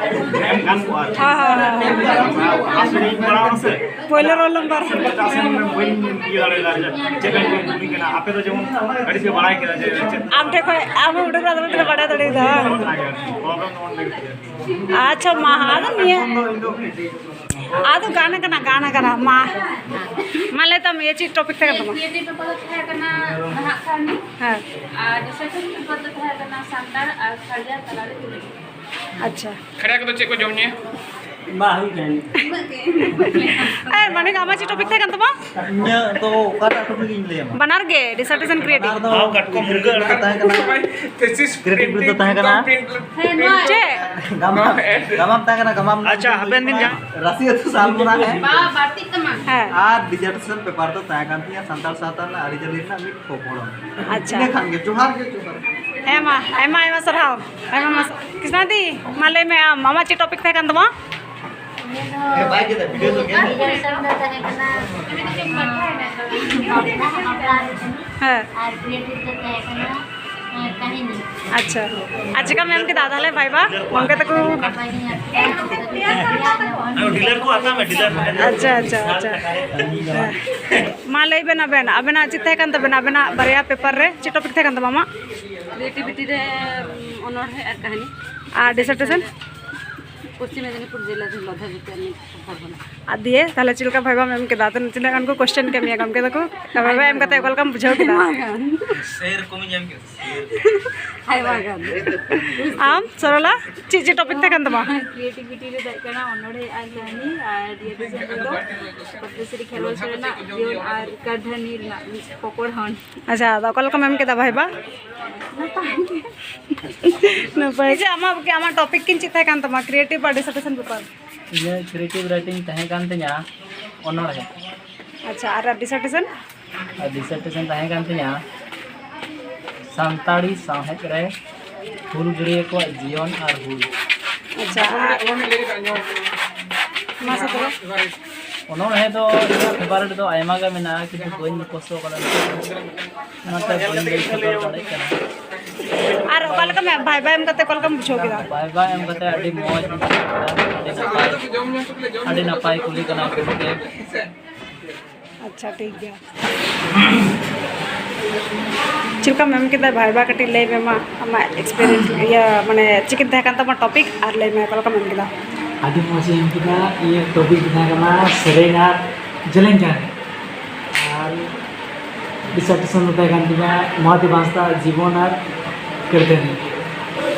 ᱮᱢ ᱜᱟᱱ ᱠᱚᱜᱼᱟ ᱟᱨᱠᱤ᱾ ᱦᱮᱸ, ᱦᱮᱸ, ᱦᱮᱸ᱾ ᱟᱨ ᱥᱮᱨᱮᱧ ᱯᱟᱲᱟᱣ ᱱᱟ ᱥᱮ᱾ ᱯᱳᱭᱞᱳ roll number᱾ ᱪᱮᱫᱟᱜ ᱥᱮ ᱵᱟᱹᱧ ᱤᱭᱟᱹ ᱫᱟᱲᱮ ᱞᱮᱫᱟ ᱡᱮ ᱪᱮᱫ ᱵᱮᱱ ᱠᱩᱞᱤ ᱠᱟᱱᱟ᱾ ᱟᱯᱮ ᱫᱚ ᱡᱮᱢᱚᱱ ᱟᱹᱰᱤ ᱯᱮ ᱵᱟᱲᱟᱭ ᱠᱮᱫᱟ ᱡᱮ ᱪᱮᱫ᱾ ᱟᱢ ᱴᱷᱮᱱ ᱠᱷᱚᱱ ᱟᱢ ᱦᱚᱸ ᱩᱰᱩᱠ ᱠᱟᱛᱮ ᱯᱮ ᱵᱟᱲᱟᱭ ᱫᱟᱲᱮᱭᱟᱫᱟ, ᱵᱟᱝ? ᱚᱱᱟᱜᱮ ᱟᱨᱠᱤ᱾ Problem ᱫᱚ ᱚᱸᱰᱮ ᱜᱮ᱾ ᱟᱪᱪᱷᱟ, ᱢᱟ, ᱟᱫᱚ ᱱᱤᱭᱟᱹ, ᱟᱫᱚ ᱜᱟᱱ ᱠᱟᱱᱟ, ᱜᱟᱱ ᱠᱟᱱᱟ, ᱢᱟ᱾ ᱢᱟ, ᱞᱟᱹᱭ ᱛᱟᱢ, ᱤᱭᱟᱹ, ᱪᱮᱫ topic ᱛᱟᱦᱮᱸ ᱠᱟᱱ ᱛᱟᱢᱟ? Creative paper ᱫᱚ ᱛᱟᱦᱮᱸ ᱠᱟᱱᱟ ᱱᱟᱦᱟᱜ ᱠᱟᱹᱦᱱᱤ᱾ ᱦᱮᱸ᱾ ᱟᱨ dissertation paper ᱫᱚ ᱛᱟᱦᱮᱸ ᱠᱟᱱᱟ ᱥᱟᱱᱛᱟᱲ ᱟᱨ ᱠᱷᱟᱲᱭᱟ ᱛᱟᱞᱟᱨᱮ ᱛᱩᱞᱟᱹᱡᱚᱠᱷᱟ᱾ ᱟᱪᱪᱷᱟ᱾ ᱠᱷᱟᱲᱭᱟ ᱠᱚᱫᱚ ᱪᱮᱫ ᱠᱚ ᱡᱚᱢ ᱧᱩᱭᱟ? ᱵᱟ, ᱦᱩᱭ ᱠᱟᱱᱟ᱾ ᱩᱱᱟᱹᱜ ᱜᱮ᱾ ᱮ, ᱢᱟᱱᱮ, ᱟᱢᱟᱜ ᱪᱮᱫ topic ᱛᱟᱦᱮᱸ ᱠᱟᱱ ᱛᱟᱢᱟ? ᱤᱧᱟᱹᱜ ᱫᱚ ᱚᱠᱟᱴᱟᱜ topic ᱤᱧ ᱞᱟᱹᱭ ᱟᱢᱟ? ᱵᱟᱱᱟᱨ ᱜᱮ, dissertation creative᱾ ᱵᱟᱱᱟᱨ ᱫᱚ ᱦᱟᱣ ᱠᱟᱴᱠᱚᱢ ᱢᱩᱨᱜᱟᱹ ᱟᱲᱟᱜ᱾ ᱛᱟᱦᱮᱸ ᱠᱟᱱᱟ᱾ Thesis creative print ᱫᱚ ᱛᱟᱦᱮᱸ ᱠᱟᱱᱟ᱾ Print ᱞᱮ-, ᱦᱮᱸ, ᱱᱚᱣᱟ ᱪᱮᱫ? ᱜᱟᱢᱟᱢ, ᱜᱟᱢᱟᱢ ᱛᱟᱦᱮᱸ ᱠᱟᱱᱟ, ᱜᱟᱢᱟᱢ ᱟᱪᱪᱷᱟ, ᱦᱟᱯᱮᱱ ᱫᱤᱱ ᱡᱟᱦᱟᱸ ᱨᱟᱥᱤ ᱟᱹᱛᱩ ᱥᱟᱞᱵᱚᱱᱟ ᱦᱮᱸ᱾ ᱵᱟ, ᱵᱟᱹᱲᱛᱤᱜ ᱛᱟᱢᱟ᱾ ᱦᱮᱸ᱾ ᱟᱨ dissertation paper ᱫᱚ ᱛᱟᱦᱮᱸ ᱠᱟᱱ ᱛᱤᱧᱟ ᱥᱟᱱᱛᱟᱲ ᱥᱟᱶᱛᱟ ᱨᱮᱱᱟᱜ ᱟᱹᱨᱤᱪᱟᱹᱞᱤ ᱨᱮᱱᱟᱜ ᱢᱤᱫ ᱯᱚᱯᱚᱲᱚᱱ᱾ ᱟᱪᱪᱷᱟ᱾ ᱤᱱᱟᱹ ᱠᱷᱟᱱ ᱜᱮ, ᱡᱚᱦᱟᱨ ᱜᱮ, ᱡᱚᱦᱟᱨ᱾ ᱦᱮᱸ ᱢᱟ, ᱟᱭᱢᱟ, ᱟᱭᱢᱟ ᱥᱟᱨᱦᱟᱣ᱾ ᱟᱭᱢᱟ, ᱟᱭᱢᱟ ᱥᱟ-, ᱠᱨᱤᱥᱱᱟᱫᱤ, ᱢᱟ ᱞᱟᱹᱭ ᱢᱮ ᱟᱢ, ᱟᱢᱟᱜ ᱪᱮᱫ topic ᱛᱟᱦᱮᱸ ᱠᱟᱱ ᱛᱟᱢᱟ? ᱤᱧᱟᱹᱜ ᱫᱚ ᱦᱮᱸ, ᱵᱟᱭ ᱜᱮᱫᱟ, video ᱫᱚ ᱜᱮᱫ᱾ Dissertation ᱫᱚ ᱛᱟᱦᱮᱸ ᱠᱟᱱᱟ, ᱟᱸ, ᱵᱟᱯᱞᱟ ᱨᱮ ᱦᱮᱸ᱾ ᱟᱨ creative ᱫᱚ ᱛᱟᱦᱮᱸ ᱠᱟᱱᱟ, ᱟᱪᱪᱷᱟ, ᱟᱨ ᱪᱮᱠᱟᱢ ᱮᱢ ᱠᱮᱫᱟ ᱛᱟᱦᱚᱞᱮ ᱵᱷᱟᱭᱵᱟ? ᱜᱚᱢᱠᱮ ᱛᱟᱠᱚ ᱰᱤᱞᱟᱨ ᱠᱚ ᱦᱟᱛᱟᱣ ᱢᱮ, ᱰᱤᱞᱟᱨ᱾ ᱟᱪᱪᱷᱟ, ᱟᱪᱪᱷᱟ, ᱟᱪᱪᱷᱟ᱾ ᱢᱟ ᱞᱟᱹᱭ ᱵᱮᱱ, ᱟᱵᱮᱱ, ᱟᱵᱮᱱᱟᱜ ᱪᱮᱫ ᱛᱟᱦᱮᱸ ᱠᱟᱱ ᱛᱟᱵᱮᱱᱟ? ᱟᱵᱮᱱᱟᱜ ᱵᱟᱨᱭᱟ ᱯᱮᱯᱟᱨ ᱨᱮ ᱪᱮᱫ ᱴᱚᱯᱤᱠ ᱛᱟᱦᱮᱸ ᱠᱟᱱ ᱛᱟᱢᱟ ᱟᱢᱟᱜ? ᱠᱨᱤᱭᱮᱴᱤᱵᱷᱤᱴᱤ ᱨᱮ ᱚᱱᱚᱬᱦᱮ ᱟᱨ ᱠᱟᱹᱦᱱᱤ᱾ ᱟᱨ ᱰᱤᱥᱟᱨᱴᱮᱥᱚᱱ? ᱯᱚᱥᱪᱤᱢ ᱢᱮᱫᱤᱱᱤᱯᱩᱨ ᱡᱮᱞᱟ ᱨᱮᱱ ᱞᱚᱫᱷᱟ ᱡᱟᱹᱛᱤ ᱟᱨ ᱢᱤᱫ ᱦᱚᱲ ᱠᱟᱱᱟ᱾ ᱟᱨ ᱫᱤᱭᱮ ᱛᱟᱦᱚᱞᱮ ᱪᱮᱫ ᱞᱮᱠᱟ ᱵᱷᱟᱭᱵᱟᱢ ᱮᱢ ᱠᱮᱫᱟ? ᱛᱤᱱᱟᱹᱜ ᱜᱟᱱ ᱠᱚ ᱠᱚᱥᱪᱮᱱ ᱠᱮᱫ ᱢᱮᱭᱟ ᱜᱚᱢᱠᱮ ᱛᱟᱠᱚ? ᱵᱷᱟᱭᱵᱟ ᱮᱢ ᱠᱟᱛᱮ ᱚᱠᱟ ᱞᱮᱠᱟᱢ ᱵᱩᱡᱷᱟᱹᱣ ᱠᱮᱫᱟ? ᱟᱭᱢᱟ ᱜᱟᱱ᱾ ᱥᱮᱨᱚᱠᱚᱢᱤᱧ ᱮᱢ ᱠᱮᱫᱟ, ᱥᱮᱨᱚᱠᱚᱢ᱾ ᱟᱭᱢᱟ ᱜᱟᱱ᱾ ᱟᱢ ᱥᱚᱨᱚᱞᱟ, ᱪᱮᱫ ᱪᱮᱫ ᱴᱚᱯᱤᱠ ᱛᱟᱦᱮᱸ ᱠᱟᱱ ᱛᱟᱢᱟ? ᱠᱨᱤᱭᱮᱴᱤᱵᱷᱤᱴᱤ ᱨᱮ ᱛᱟᱦᱮᱸ ᱠᱟᱱᱟ ᱚᱱᱚᱬᱦᱮ ᱟᱨ ᱠᱟᱹᱦᱱᱤ, ᱟᱨ ᱰᱤᱥᱟᱨᱴᱮᱥᱚᱱ ᱨᱮᱫᱚ ᱯᱚᱫᱽᱫᱚᱥᱨᱤ ᱠᱷᱮᱨᱣᱟᱞ ᱥᱚᱨᱮᱱᱟᱜ ᱡᱤᱭᱚᱱ ᱟᱨ ᱠᱟᱨᱫᱷᱟᱹᱱᱤ ᱨᱮᱱᱟᱜ ᱢᱤᱫ ᱯᱚᱠᱚᱲ ᱦᱚᱱ᱾ ᱟᱪᱪᱷᱟ, ᱟᱫᱚ ᱚᱠᱟ ᱞᱮᱠᱟᱢ ᱮᱢ ᱠᱮᱫᱟ ᱵᱷᱟᱭᱵᱟ? ᱱᱟᱯᱟᱭ ᱜᱮ᱾ ᱱᱟᱯᱟᱭ ᱜᱮ᱾ ᱟᱢᱟᱜ, ᱟᱢᱟᱜ ᱴᱚᱯᱤᱠ ᱠᱤᱱ ᱪᱮᱫ ᱛᱟᱦᱮᱸ ᱠᱟᱱ ᱛᱟᱢᱟ, ᱠᱨᱤᱭᱮᱴᱤᱵᱷ ᱟᱨ ᱰᱤᱥᱟᱨᱴᱮᱥᱚᱱ ᱯᱮᱯᱟᱨ? ᱤᱧᱟᱹᱜ ᱠᱨᱤᱭᱮᱴᱤᱵᱷ ᱨᱟᱭᱴᱤᱝ ᱛᱟᱦᱮᱸ ᱠᱟᱱ ᱛᱤᱧᱟᱹ ᱚᱱᱚᱬᱦᱮ᱾ ᱟᱪᱪᱷᱟ, ᱟᱨ ᱰᱤᱥᱟᱨᱴᱮᱥᱚᱱ? ᱟᱨ ᱰᱤᱥᱟᱨᱴᱮᱥᱚᱱ ᱛᱟᱦᱮᱸ ᱠᱟᱱ ᱛᱤᱧᱟᱹ ᱥᱟᱱᱛᱟᱲᱤ ᱥᱟᱶᱦᱮᱫ ᱨᱮ ᱦᱩᱞᱜᱟᱹᱨᱤᱭᱟᱹ ᱠᱚᱣᱟᱜ ᱡᱤᱭᱚᱱ ᱟᱨ ᱦᱩᱞ᱾ ᱟᱪᱪᱷᱟ, ᱟᱨ ᱢᱟᱥᱮ ᱛᱚᱵᱮ᱾ ᱚᱱᱚᱬᱦᱮ ᱫᱚ ᱤᱧᱟᱹᱜ ᱯᱷᱮᱵᱟᱨᱮᱴ ᱫᱚ ᱟᱭᱢᱟ ᱜᱮ ᱢᱮᱱᱟᱜᱼᱟ, ᱠᱤᱱᱛᱩ ᱵᱟᱹᱧ ᱢᱩᱠᱷᱚᱥᱛᱚ ᱠᱟᱫᱟ, ᱚᱱᱟᱛᱮ ᱵᱟᱹᱧ ᱞᱟᱹᱭ ᱥᱚᱫᱚᱨ ᱫᱟᱲᱮᱭᱟᱜ ᱠᱟᱱᱟ᱾ ᱟᱨ ᱚᱠᱟ ᱞᱮᱠᱟ ᱢᱮ-, ᱵᱷᱟᱭᱵᱟ ᱮᱢ ᱠᱟᱛᱮ ᱚᱠᱟ ᱞᱮᱠᱟᱢ ᱵᱩᱡᱷᱟᱹᱣ ᱠᱮᱫᱟ? ᱵᱷᱟᱭᱵᱟ ᱮᱢ ᱠᱟᱛᱮ ᱟᱹᱰᱤ ᱢᱚᱡᱽ ᱤᱧ ᱵᱩᱡᱷᱟᱹᱣ ᱠᱮᱫᱟ, ᱟᱹᱰᱤ ᱱᱟᱯᱟᱭ, ᱟᱹᱰᱤ ᱱᱟᱯᱟᱭ ᱠᱩᱞᱤ ᱠᱟᱱᱟ ᱜᱚᱢᱠᱮ᱾ ᱟᱪᱪᱷᱟ, ᱴᱷᱤᱠ ᱜᱮᱭᱟ᱾ ᱪᱮᱫ ᱞᱮᱠᱟᱢ ᱮᱢ ᱠᱮᱫᱟ ᱵᱷᱟᱭᱵᱟ? ᱠᱟᱹᱴᱤᱡ ᱞᱟᱹᱭ ᱢᱮ ᱢᱟ, ᱟᱢᱟᱜ ᱮᱠᱥᱯᱤᱨᱤᱭᱮᱱᱥ, ᱤᱭᱟᱹ, ᱢᱟᱱᱮ, ᱪᱮᱫ ᱛᱟᱦᱮᱸ ᱠᱟᱱ ᱛᱟᱢᱟ ᱴᱚᱯᱤᱠ, ᱟᱨ ᱞᱟᱹᱭ ᱢᱮ ᱚᱠᱟ ᱞᱮᱠᱟᱢ ᱮᱢ ᱠᱮᱫᱟ? ᱟᱹᱰᱤ ᱢᱚᱡᱽ ᱤᱧ ᱮᱢ ᱠᱮᱫᱟ᱾ ᱤᱧᱟᱹᱜ ᱴᱚᱯᱤᱠ ᱫᱚ ᱛᱟᱦᱮᱸ ᱠᱟᱱᱟ ᱥᱮᱨᱮᱧ ᱟᱨ ᱡᱮᱞᱮᱧ ᱠᱟᱹᱦᱱᱤ, ᱟᱨ ᱰᱤᱥᱟᱨᱴᱮᱥᱚᱱ ᱫᱚ ᱛᱟᱦᱮᱸ ᱠᱟᱱ ᱛᱤᱧᱟ ᱢᱚᱦᱟᱫᱮᱵ ᱦᱟᱸᱥᱫᱟ ᱡᱤᱵᱚᱱ ᱟᱨ ᱠᱟᱹᱨᱫᱷᱟᱹᱱᱤ᱾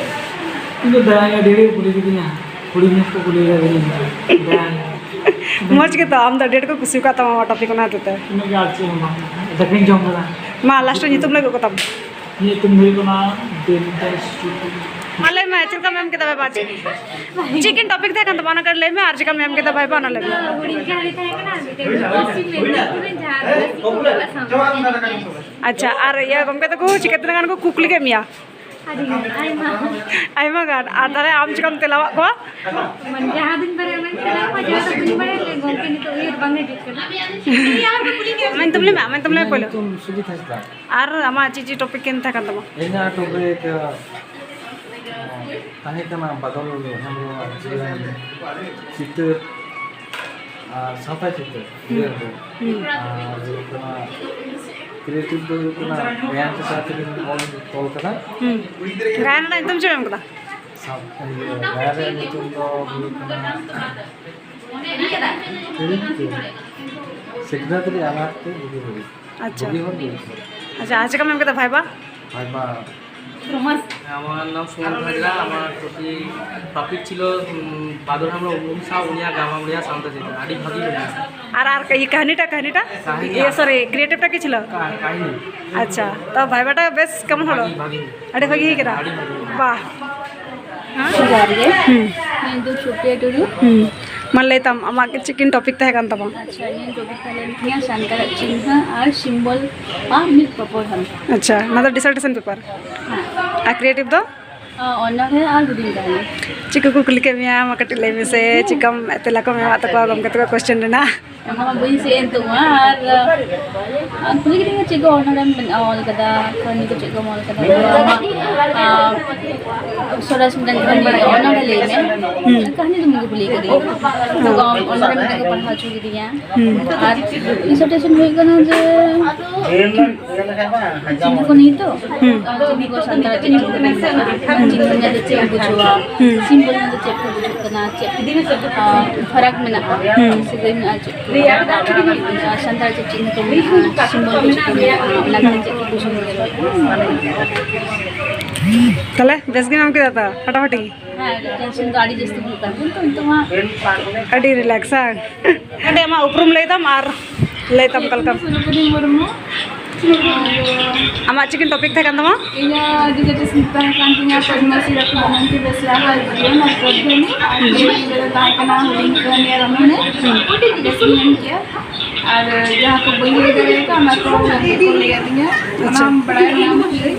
ᱤᱧ ᱫᱚ ᱫᱟᱭᱟ ᱜᱮ ᱟᱹᱰᱤ ᱜᱷᱟᱹᱲᱤᱡ ᱠᱩᱞᱤ ᱠᱤᱫᱤᱧᱟ, ᱠᱩᱲᱤ ᱜᱤᱫᱽᱨᱟᱹ ᱠᱚ ᱠᱩᱞᱤ ᱠᱟᱫᱤᱧᱟ, ᱫᱟᱭᱟ ᱜᱮ᱾ ᱢᱚᱡᱽ ᱜᱮᱛᱚ, ᱟᱢ ᱫᱚ ᱟᱹᱰᱤ ᱟᱸᱴ ᱠᱚ ᱠᱩᱥᱤ ᱟᱠᱟᱫ ᱛᱟᱢᱟ ᱚᱱᱟ ᱴᱚᱯᱤᱠ, ᱚᱱᱟ ᱦᱚᱛᱮᱡ ᱛᱮ᱾ ᱩᱱᱟᱹᱜ ᱜᱮ, ᱟᱨ ᱪᱮᱫ ᱦᱚᱸ ᱵᱟᱝ᱾ ᱫᱟᱠᱟᱧ ᱡᱚᱢ ᱠᱟᱫᱟ᱾ ᱢᱟ, ᱞᱟᱥᱴ ᱨᱮ ᱧᱩᱛᱩᱢ ᱞᱟᱹᱭ ᱜᱚᱫ ᱠᱟᱛᱟᱢ᱾ ᱤᱧᱟᱹᱜ ᱧᱩᱛᱩᱢ ᱫᱚ ᱦᱩᱭᱩᱜ ᱠᱟᱱᱟ ᱫᱮᱵᱫᱟᱥ ᱴᱩᱰᱩ᱾ ᱢᱟ ᱞᱟᱹᱭ ᱢᱮ, ᱪᱮᱫ ᱞᱮᱠᱟᱢ ᱮᱢ ᱠᱮᱫᱟ ᱵᱷᱟᱭᱵᱟ? ᱪᱮᱫ ᱪᱮᱫ ᱠᱤᱱ ᱴᱚᱯᱤᱠ ᱛᱟᱦᱮᱸ ᱠᱟᱱ ᱛᱟᱢᱟ, ᱚᱱᱟ ᱠᱟᱹᱴᱤᱡ ᱞᱟᱹᱭ ᱢᱮ, ᱟᱨ ᱪᱮᱫ ᱞᱮᱠᱟᱢ ᱮᱢ ᱠᱮᱫᱟ ᱵᱷᱟᱭᱵᱟ, ᱚᱱᱟ ᱞᱟᱹᱭ ᱢᱮ᱾ ᱦᱩᱰᱤᱧ ᱠᱟᱹᱦᱱᱤ ᱛᱟᱦᱮᱸ ᱠᱟᱱᱟ, ᱢᱤᱫᱴᱮᱱ ᱯᱚᱥᱪᱤᱢ ᱢᱮᱫᱤᱱᱤᱯᱩᱨ ᱨᱮᱱ ᱡᱟᱦᱟᱸ ᱟᱹᱫᱤᱵᱟᱹᱥᱤ ᱠᱚ ᱦᱩᱭᱩᱜᱼᱟ, ᱥᱟᱶᱛᱟ᱾ ᱟᱪᱪᱷᱟ, ᱟᱨ ᱤᱭᱟᱹ ᱜᱚᱢᱠᱮ ᱛᱟᱠᱚ ᱪᱤᱠᱟᱹ ᱛᱤᱱᱟᱹᱜ ᱜᱟᱱ ᱠᱚ ᱠᱩᱠᱞᱤ ᱠᱮᱫ ᱢᱮᱭᱟ? ᱟᱹᱰᱤ ᱜᱟᱱ, ᱟᱭᱢᱟ᱾ ᱟᱭᱢᱟ ᱜᱟᱱ᱾ ᱟᱨ ᱛᱟᱦᱚᱞᱮ ᱟᱢ ᱪᱤᱠᱟᱢ ᱛᱮᱞᱟᱣᱟᱫ ᱠᱚᱣᱟ? ᱢᱟᱱᱮ ᱡᱟᱦᱟᱸ ᱫᱤᱱ ᱵᱟᱨᱭᱟ ᱢᱮᱱ ᱠᱮᱫᱟ ᱠᱚ, ᱡᱟᱦᱟᱸ ᱫᱚ ᱵᱟᱹᱧ ᱵᱟᱲᱟᱭ ᱞᱮ, ᱜᱚᱢᱠᱮ ᱱᱤᱛᱚᱜ ᱩᱭᱦᱟᱹᱨ ᱵᱟᱝ ᱦᱤᱡᱩᱜ ᱠᱟᱱᱟ᱾ ᱢᱮᱱᱛᱮᱢ ᱞᱟᱹᱭ ᱢᱮ, ᱢᱮᱱᱛᱮᱢ ᱞᱟᱹᱭ ᱢᱮ ᱯᱳᱭᱞᱳ᱾ ᱧᱩᱛᱩᱢ ᱥᱩᱡᱤᱛ ᱦᱟᱸᱥᱫᱟ᱾ ᱟᱨ ᱟᱢᱟᱜ ᱪᱮᱫ ᱪᱮᱫ ᱴᱚᱯᱤᱠ ᱠᱤᱱ ᱛᱟᱦᱮᱸ ᱠᱟᱱ ᱛᱟᱢᱟ? ᱤᱧᱟᱹᱜ ᱴᱚᱯᱤᱠ, ᱟᱸ, ᱛᱟᱦᱮᱸ ᱠᱟᱱᱟ ᱵᱟᱫᱚᱞ ᱦᱮᱢᱵᱨᱚᱢᱟᱜ ᱡᱤᱭᱚᱱ ᱪᱤᱛᱟᱹᱨ ᱟᱨ ᱥᱟᱶᱛᱟ ᱪᱤᱛᱟᱹᱨ, ᱦᱩᱸ᱾ ᱡᱤᱭᱚᱱ ᱨᱮ᱾ ᱦᱩᱸ᱾ ᱟᱨ ᱦᱩᱭᱩᱜ ᱠᱟᱱᱟ, ᱠᱨᱤᱭᱮᱴᱤᱵᱷ ᱫᱚ ᱦᱩᱭᱩᱜ ᱠᱟᱱᱟ ᱜᱟᱭᱟᱱ ᱪᱮᱛᱟᱱ ᱛᱮᱜᱮᱧ ᱚᱞ, ᱛᱚᱞ ᱠᱟᱫᱟ᱾ ᱦᱩᱸ᱾ ᱜᱟᱭᱟᱱ ᱨᱮᱱᱟᱜ ᱧᱩᱛᱩᱢ ᱪᱮᱫ ᱮᱢ ᱮᱢ ᱠᱟᱫᱟ? ᱥᱟᱶ-, ᱤᱭᱟᱹ, ᱜᱟᱭᱟᱱ ᱨᱮᱭᱟᱜ ᱧᱩᱛᱩᱢ ᱫᱚ ᱦᱩᱭᱩᱜ ᱠᱟᱱᱟ ᱥᱤᱠᱷᱱᱟᱹᱛ ᱨᱮᱭᱟᱜ ᱟᱱᱟᱴ ᱛᱮ ᱵᱩᱜᱤ ᱵᱟᱹᱲᱤᱡ᱾ ᱟᱪᱪᱷᱟ᱾ ᱵᱩᱜᱤ ᱦᱚᱲ ᱵᱟᱹᱲᱤᱡ ᱦᱚᱲ᱾ ᱟᱪᱪᱷᱟ, ᱟᱨ ᱪᱮᱫ ᱞᱮᱠᱟᱢ ᱮᱢ ᱠᱮᱫᱟ ᱵᱷᱟᱭᱵᱟ? ᱵᱷᱟᱭᱵᱟ᱾ আমার নাম সুমন হাজরা। আমার টপিক, টপিক ছিল, উম, বাদর হামলা উমসা উনিয়া গামা উনিয়া সান্তা যেটা আডি ভাগি হয়ে গেছে। আর, আর এই কাহিনীটা, কাহিনীটা? কাহিনী ইয়ে, আর সরি, ক্রিয়েটিভটা কি ছিল? কা-, কাহিনী। আচ্ছা, তো ভাইবাটা বেশ কেমন হলো? ভাগি, ভাগি। ᱟᱹᱰᱤ ᱵᱷᱟᱹᱜᱤ ᱦᱩᱭ ᱠᱟᱱᱟ᱾ ᱟᱹᱰᱤ ᱵᱷᱟᱹᱜᱤ᱾ ᱵᱟᱦ᱾ ᱦᱮᱸ? ᱡᱚᱦᱟᱨ ᱜᱮ᱾ ᱦᱩᱸ᱾ ᱤᱧ ᱫᱚ ᱥᱩᱯᱨᱤᱭᱟ ᱴᱩᱰᱩ᱾ ᱦᱩᱸ᱾ ᱢᱟ ᱞᱟᱹᱭ ᱛᱟᱢ, ᱟᱢᱟᱜ ᱪᱮᱫ ᱠᱤᱱ ᱴᱚᱯᱤᱠ ᱛᱟᱦᱮᱸ ᱠᱟᱱ ᱛᱟᱢᱟ? ᱟᱪᱪᱷᱟ, ᱤᱧᱟᱹᱜ ᱴᱚᱯᱤᱠ ᱛᱟᱦᱮᱸ ᱞᱮᱱ ᱛᱤᱧᱟᱹ ᱥᱟᱱᱛᱟᱲᱟᱜ ᱪᱤᱱᱦᱟᱹ ᱟᱨ ᱥᱤᱢᱵᱚᱞ ᱟᱜ ᱢᱤᱫ ᱯᱨᱚᱯᱚᱡᱟᱞ᱾ ᱟᱪᱪᱷᱟ, ᱚᱱᱟ ᱫᱚ ᱰᱤᱥᱟᱨᱴᱮᱥᱚᱱ ᱯᱮᱯᱟᱨ? ᱦᱮᱸ᱾ ᱟᱨ ᱠᱨᱤᱭᱮᱴᱤᱵᱷ ᱫᱚ? ᱚ, ᱚᱱᱚᱬᱦᱮ ᱟᱨ ᱦᱩᱰᱤᱧ ᱠᱟᱹᱦᱱᱤ᱾ ᱪᱮᱫ ᱠᱚᱠᱚ ᱠᱩᱞᱤ ᱠᱮᱫ ᱢᱮᱭᱟ? ᱢᱟ ᱠᱟᱹᱴᱤᱡ ᱞᱟᱹᱭ ᱢᱮᱥᱮ, ᱪᱮᱫᱠᱟᱢ ᱛᱮᱞᱟ ᱠᱚᱢ ᱮᱢᱟᱜ ᱛᱟᱠᱚᱣᱟ ᱜᱚᱢᱠᱮ ᱛᱟᱠᱚᱣᱟᱜ ᱠᱚᱥᱪᱮᱱ ᱨᱮᱱᱟᱜ? ᱚᱱᱟ ᱢᱟ ᱵᱟᱹᱧ ᱥᱮ ᱮᱱ ᱛᱟᱢᱟ᱾ ᱟᱨ, ᱟᱨ ᱠᱩᱞᱤ ᱠᱤᱫᱤᱧᱟ ᱪᱮᱫ ᱠᱚ ᱚᱱᱚᱬᱦᱮᱢ ᱚᱞ ᱠᱟᱫᱟ, ᱠᱟᱹᱦᱱᱤ ᱠᱚ ᱪᱮᱫ ᱠᱚᱢ ᱚᱞ ᱠᱟᱫᱟ, ᱟᱢᱟᱜ, ᱟᱨ, ᱥᱚᱨᱮᱥ ᱢᱤᱫᱴᱟᱝ ᱠᱟᱹᱦᱱᱤ, ᱚᱱᱚᱬᱦᱮ ᱞᱟᱹᱭ ᱢᱮ᱾ ᱦᱩᱸ᱾ ᱠᱟᱹᱦᱱᱤ ᱫᱚ ᱢᱚᱡᱽ ᱠᱩᱞᱤ ᱠᱤᱫᱤᱧᱟ᱾ ᱦᱩᱸ᱾ ᱛᱚ ᱚᱱᱚᱬᱦᱮ ᱢᱤᱫᱴᱟᱝ ᱠᱚ ᱯᱟᱲᱦᱟᱣ ᱦᱚᱪᱚ ᱠᱤᱫᱤᱧᱟ᱾ ᱦᱩᱸ᱾ ᱟᱨ ᱰᱤᱥᱟᱨᱴᱮᱥᱚᱱ ᱦᱩᱭᱩᱜ ᱠᱟᱱᱟ ᱡᱮ ᱪᱤᱱᱦᱟᱹ ᱠᱚ ᱱᱤᱭᱮ ᱛᱚ? ᱦᱩᱸ᱾ ᱪᱤᱱᱦᱟᱹ ᱠᱚ ᱥᱟᱱᱛᱟᱲᱟᱜ ᱪᱮᱫ ᱪᱤᱱᱦᱟᱹ ᱠᱚ ᱢᱮᱱᱟᱜᱼᱟ? ᱦᱩᱸ᱾ ᱪᱤᱱᱦᱟᱹ ᱢᱮᱱᱛᱮ ᱪᱮᱫ ᱠᱚ ᱵᱩᱡᱷᱟᱹᱣᱟ? ᱦᱩᱸ᱾ ᱥᱤᱢᱵᱚᱞ ᱢᱮᱱᱛᱮ ᱪᱮᱫ ᱠᱚ ᱵᱩᱡᱷᱟᱹᱜ ᱠᱟᱱᱟ? ᱪᱮᱫ, ᱟᱸ, ᱯᱷᱟᱨᱟᱠ ᱢᱮᱱᱟᱜᱼᱟ? ᱦᱩᱸ᱾ ᱥᱟᱹᱜᱟᱹᱭ ᱢᱮᱱᱟᱜᱼᱟ ᱪᱮᱫ ᱠᱚ? ᱟᱨ ᱥᱟᱱᱛᱟᱲ ᱪᱮᱫ ᱪᱤᱱᱦᱟᱹ ᱠᱚ ᱢᱮᱱᱟᱜᱼᱟ? ᱥᱤᱢᱵᱚᱞ ᱠᱚ ᱪᱮᱫ ᱠᱚ ᱢᱮᱱᱟᱜᱼᱟ? ᱚᱱᱟ ᱠᱚ ᱪᱮᱫ ᱠᱚ ᱵᱩᱡᱷᱟᱹᱣ ᱫᱟᱲᱮᱭᱟᱜᱼᱟ? ᱛᱟᱦᱞᱮ ᱵᱮᱥ ᱜᱮᱢ ᱮᱢ ᱠᱮᱫᱟ ᱛᱚ, ᱯᱷᱟᱴᱟᱯᱷᱟᱴᱤ? ᱦᱮᱸ, ᱴᱮᱱᱥᱚᱱ ᱫᱚ ᱟᱹᱰᱤ ᱡᱟᱹᱥᱛᱤ ᱵᱩᱡᱷᱟᱹᱜ ᱠᱟᱱ ᱛᱟᱦᱮᱸ, ᱛᱚ ᱱᱤᱛᱚᱜ ᱢᱟ ᱟᱹᱰᱤ ᱨᱤᱞᱮᱠᱥ, ᱦᱮᱸ? ᱟᱹᱰᱤ ᱟᱢᱟᱜ ᱩᱯᱨᱩᱢ ᱞᱟᱹᱭ ᱛᱟᱢ ᱟᱨ ᱞᱟᱹᱭ ᱛᱟᱢ ᱚᱠᱟ ᱞᱮᱠᱟ? ᱥᱩᱨᱩᱠᱩᱱᱤ ᱢᱩᱨᱢᱩ᱾ ᱟᱢᱟᱜ ᱪᱮᱫ ᱠᱤᱱ ᱴᱚᱯᱤᱠ ᱛᱟᱦᱮᱸ ᱠᱟᱱ ᱛᱟᱢᱟ? ᱤᱧᱟᱹᱜ ᱰᱤᱥᱟᱨᱴᱮᱥᱚᱱ ᱛᱟᱦᱮᱸ ᱠᱟᱱ ᱛᱤᱧᱟᱹ ᱯᱚᱫᱽᱢᱚᱥᱨᱤ ᱰᱚᱠᱴᱚᱨ ᱢᱚᱱᱚᱱᱛᱤ ᱵᱮᱥᱨᱟ ᱟᱜ ᱡᱤᱭᱚᱱ ᱟᱨ ᱠᱟᱹᱨᱫᱷᱟᱹᱱᱤ, ᱟᱨ ᱦᱩᱸ᱾ ᱠᱩᱲᱤ ᱜᱤᱫᱽᱨᱟᱹ ᱫᱚ ᱛᱟᱦᱮᱸ ᱠᱟᱱᱟ ᱦᱩᱰᱤᱧ ᱠᱷᱚᱱ ᱜᱮ ᱨᱚᱢᱚᱱᱮ᱾ ᱦᱩᱸ᱾ ᱵᱮᱥ ᱜᱤᱧ ᱢᱮᱱ ᱠᱮᱜᱼᱟ᱾ ᱟᱨ ᱡᱟᱦᱟᱸ ᱠᱚ ᱵᱟᱹᱧ ᱞᱟᱹᱭ ᱫᱟᱲᱮᱭᱟᱠᱟᱫᱟ, ᱚᱱᱟ ᱠᱚ ᱜᱚᱢᱠᱮ ᱠᱚ ᱞᱟᱹᱭ ᱟᱹᱫᱤᱧᱟ᱾ ᱟᱪᱪᱷᱟ᱾ ᱚᱱᱟ ᱵᱟᱲᱟᱭ ᱧᱟᱢ ᱠᱮᱫᱟᱹᱧ᱾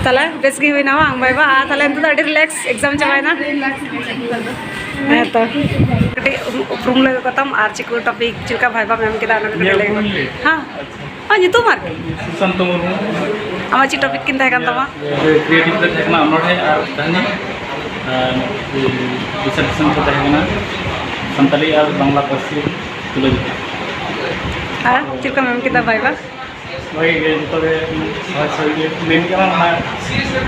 ᱛᱟᱦᱞᱮ ᱵᱮᱥ ᱜᱮ ᱦᱩᱭᱱᱟ ᱵᱟᱝ ᱵᱷᱟᱭᱵᱟ? ᱟᱨ ᱛᱟᱦᱞᱮ ᱱᱤᱛᱚᱜ ᱫᱚ ᱟᱹᱰᱤ ᱨᱤᱞᱮᱠᱥ ᱮᱠᱡᱟᱢ ᱪᱟᱵᱟᱭᱮᱱᱟ᱾ ᱦᱮᱸ ᱛᱚ, ᱠᱟᱹᱴᱤᱡ ᱩᱯᱨᱩᱢ ᱞᱟᱹᱭ ᱠᱚᱛᱟᱢ ᱟᱨ ᱪᱮᱫ ᱠᱚ ᱴᱚᱯᱤᱠ, ᱪᱮᱫ ᱞᱮᱠᱟ ᱵᱷᱟᱭᱵᱟᱢ ᱮᱢ ᱠᱮᱫᱟ, ᱚᱱᱟ ᱠᱚ ᱠᱟᱹᱴᱤᱡ ᱞᱟᱹᱭ ᱢᱮ᱾ ᱦᱮᱸ, ᱟᱢᱟᱜ ᱧᱩᱛᱩᱢ ᱟᱨ ᱥᱩᱥᱟᱱᱛᱚ ᱢᱩᱨᱢᱩ᱾ ᱟᱢᱟᱜ ᱪᱮᱫ ᱴᱚᱯᱤᱠ ᱠᱤᱱ ᱛᱟᱦᱮᱸ ᱠᱟᱱ ᱛᱟᱢᱟ? ᱠᱨᱤᱭᱮᱴᱤᱵᱷ ᱨᱮ ᱛᱟᱦᱮᱸ ᱠᱟᱱᱟ ᱚᱱᱚᱬᱦᱮ ᱟᱨ ᱠᱟᱹᱦᱱᱤ, ᱟᱨ ᱰᱤᱥᱟᱨᱴᱮᱥᱚᱱ ᱠᱚ ᱛᱟᱦᱮᱸ ᱠᱟᱱᱟ ᱥᱟᱱᱛᱟᱲᱤ ᱟᱨ ᱵᱟᱝᱞᱟ ᱯᱟᱹᱨᱥᱤ ᱛᱩᱞᱟᱹᱡᱚᱠᱷᱟ᱾ ᱟᱨ ᱪᱮᱫ ᱞᱮᱠᱟᱢ ᱮᱢ ᱠᱮᱫᱟ ᱵᱷᱟᱭᱵᱟ? ᱵᱷᱟᱜᱮ ᱜᱮ, ᱡᱚᱛᱚ ᱜᱮ ᱥᱚᱦᱚᱡ ᱥᱚᱦᱚᱡ ᱜᱮ ᱠᱩᱞᱤ ᱠᱟᱱᱟ, ᱚᱱᱟ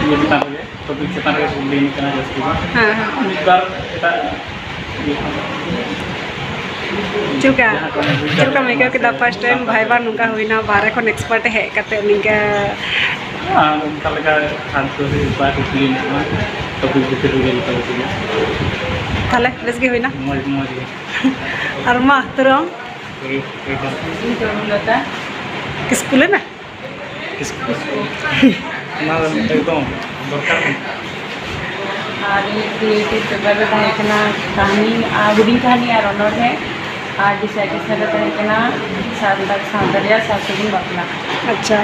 ᱤᱭᱟᱹ ᱪᱮᱛᱟᱱ ᱨᱮᱜᱮ, ᱴᱚᱯᱤᱠ ᱪᱮᱛᱟᱱ ᱨᱮᱜᱮ ᱠᱩᱞᱤ ᱠᱟᱱᱟ ᱡᱟᱹᱥᱛᱤ ᱫᱚ᱾ ᱦᱮᱸ, ᱦᱮᱸ᱾ ᱢᱤᱫ ᱵᱟᱨ ᱮᱴᱟᱜ ᱤᱭᱟᱹ ᱠᱚ᱾ ᱪᱮᱫ ᱞᱮᱠᱟ? ᱡᱟᱦᱟᱸ ᱠᱚ ᱪᱮᱫ ᱞᱮᱠᱟᱢ ᱟᱹᱭᱠᱟᱹᱣ ᱠᱮᱫᱟ first time ᱵᱷᱟᱭᱵᱟ ᱱᱚᱝᱠᱟ ᱦᱩᱭᱱᱟ, ᱵᱟᱦᱨᱮ ᱠᱷᱚᱱ expert ᱦᱮᱡ ᱠᱟᱛᱮ ᱱᱤᱝᱠᱟ? ᱟᱨ ᱚᱱᱠᱟ ᱞᱮᱠᱟ ᱥᱟᱱᱛᱚ ᱥᱮ ᱵᱟᱭ ᱠᱩᱠᱞᱤ ᱢᱮᱱᱟᱜᱼᱟ, ᱴᱚᱯᱤᱠ ᱵᱷᱤᱛᱤᱨ ᱨᱮᱜᱮ ᱡᱚᱛᱚ ᱠᱤᱪᱷᱩ ᱜᱮ᱾ ᱛᱟᱦᱞᱮ ᱵᱮᱥ ᱜᱮ ᱦᱩᱭᱱᱟ? ᱢᱚᱡᱽ, ᱢᱚᱡᱽ ᱜᱮ᱾ ᱟᱨ ᱢᱟ ᱛᱚᱨᱚᱝ ᱦᱳᱭ, ᱦᱳᱭ, ᱦᱳᱭ᱾ ᱤᱧ ᱛᱚᱨᱚᱝ ᱞᱚᱛᱟ᱾ ᱠᱤᱥᱠᱩ ᱞᱮᱱᱟ? ᱠᱤᱥᱠᱩ᱾ ᱚᱱᱟ ᱫᱚ ᱮᱠᱫᱚᱢ ᱫᱚᱨᱠᱟᱨ ᱠᱟᱱᱟ᱾ ᱟᱨ ᱤᱧᱟᱹᱜ creative paper ᱫᱚ ᱛᱟᱦᱮᱸ ᱠᱟᱱᱟ ᱠᱟᱹᱦᱱᱤ, ᱟᱨ ᱦᱩᱰᱤᱧ ᱠᱟᱹᱦᱱᱤ ᱟᱨ ᱚᱱᱚᱬᱦᱮ, ᱟᱨ dissertation ᱫᱚ ᱛᱟᱦᱮᱸ ᱠᱟᱱᱟ ᱥᱟᱱᱛᱟᱲ ᱥᱟᱶᱛᱟ ᱨᱮᱭᱟᱜ ᱥᱟᱨ ᱥᱟᱹᱜᱩᱱ ᱵᱟᱯᱞᱟ᱾ ᱟᱪᱪᱷᱟ,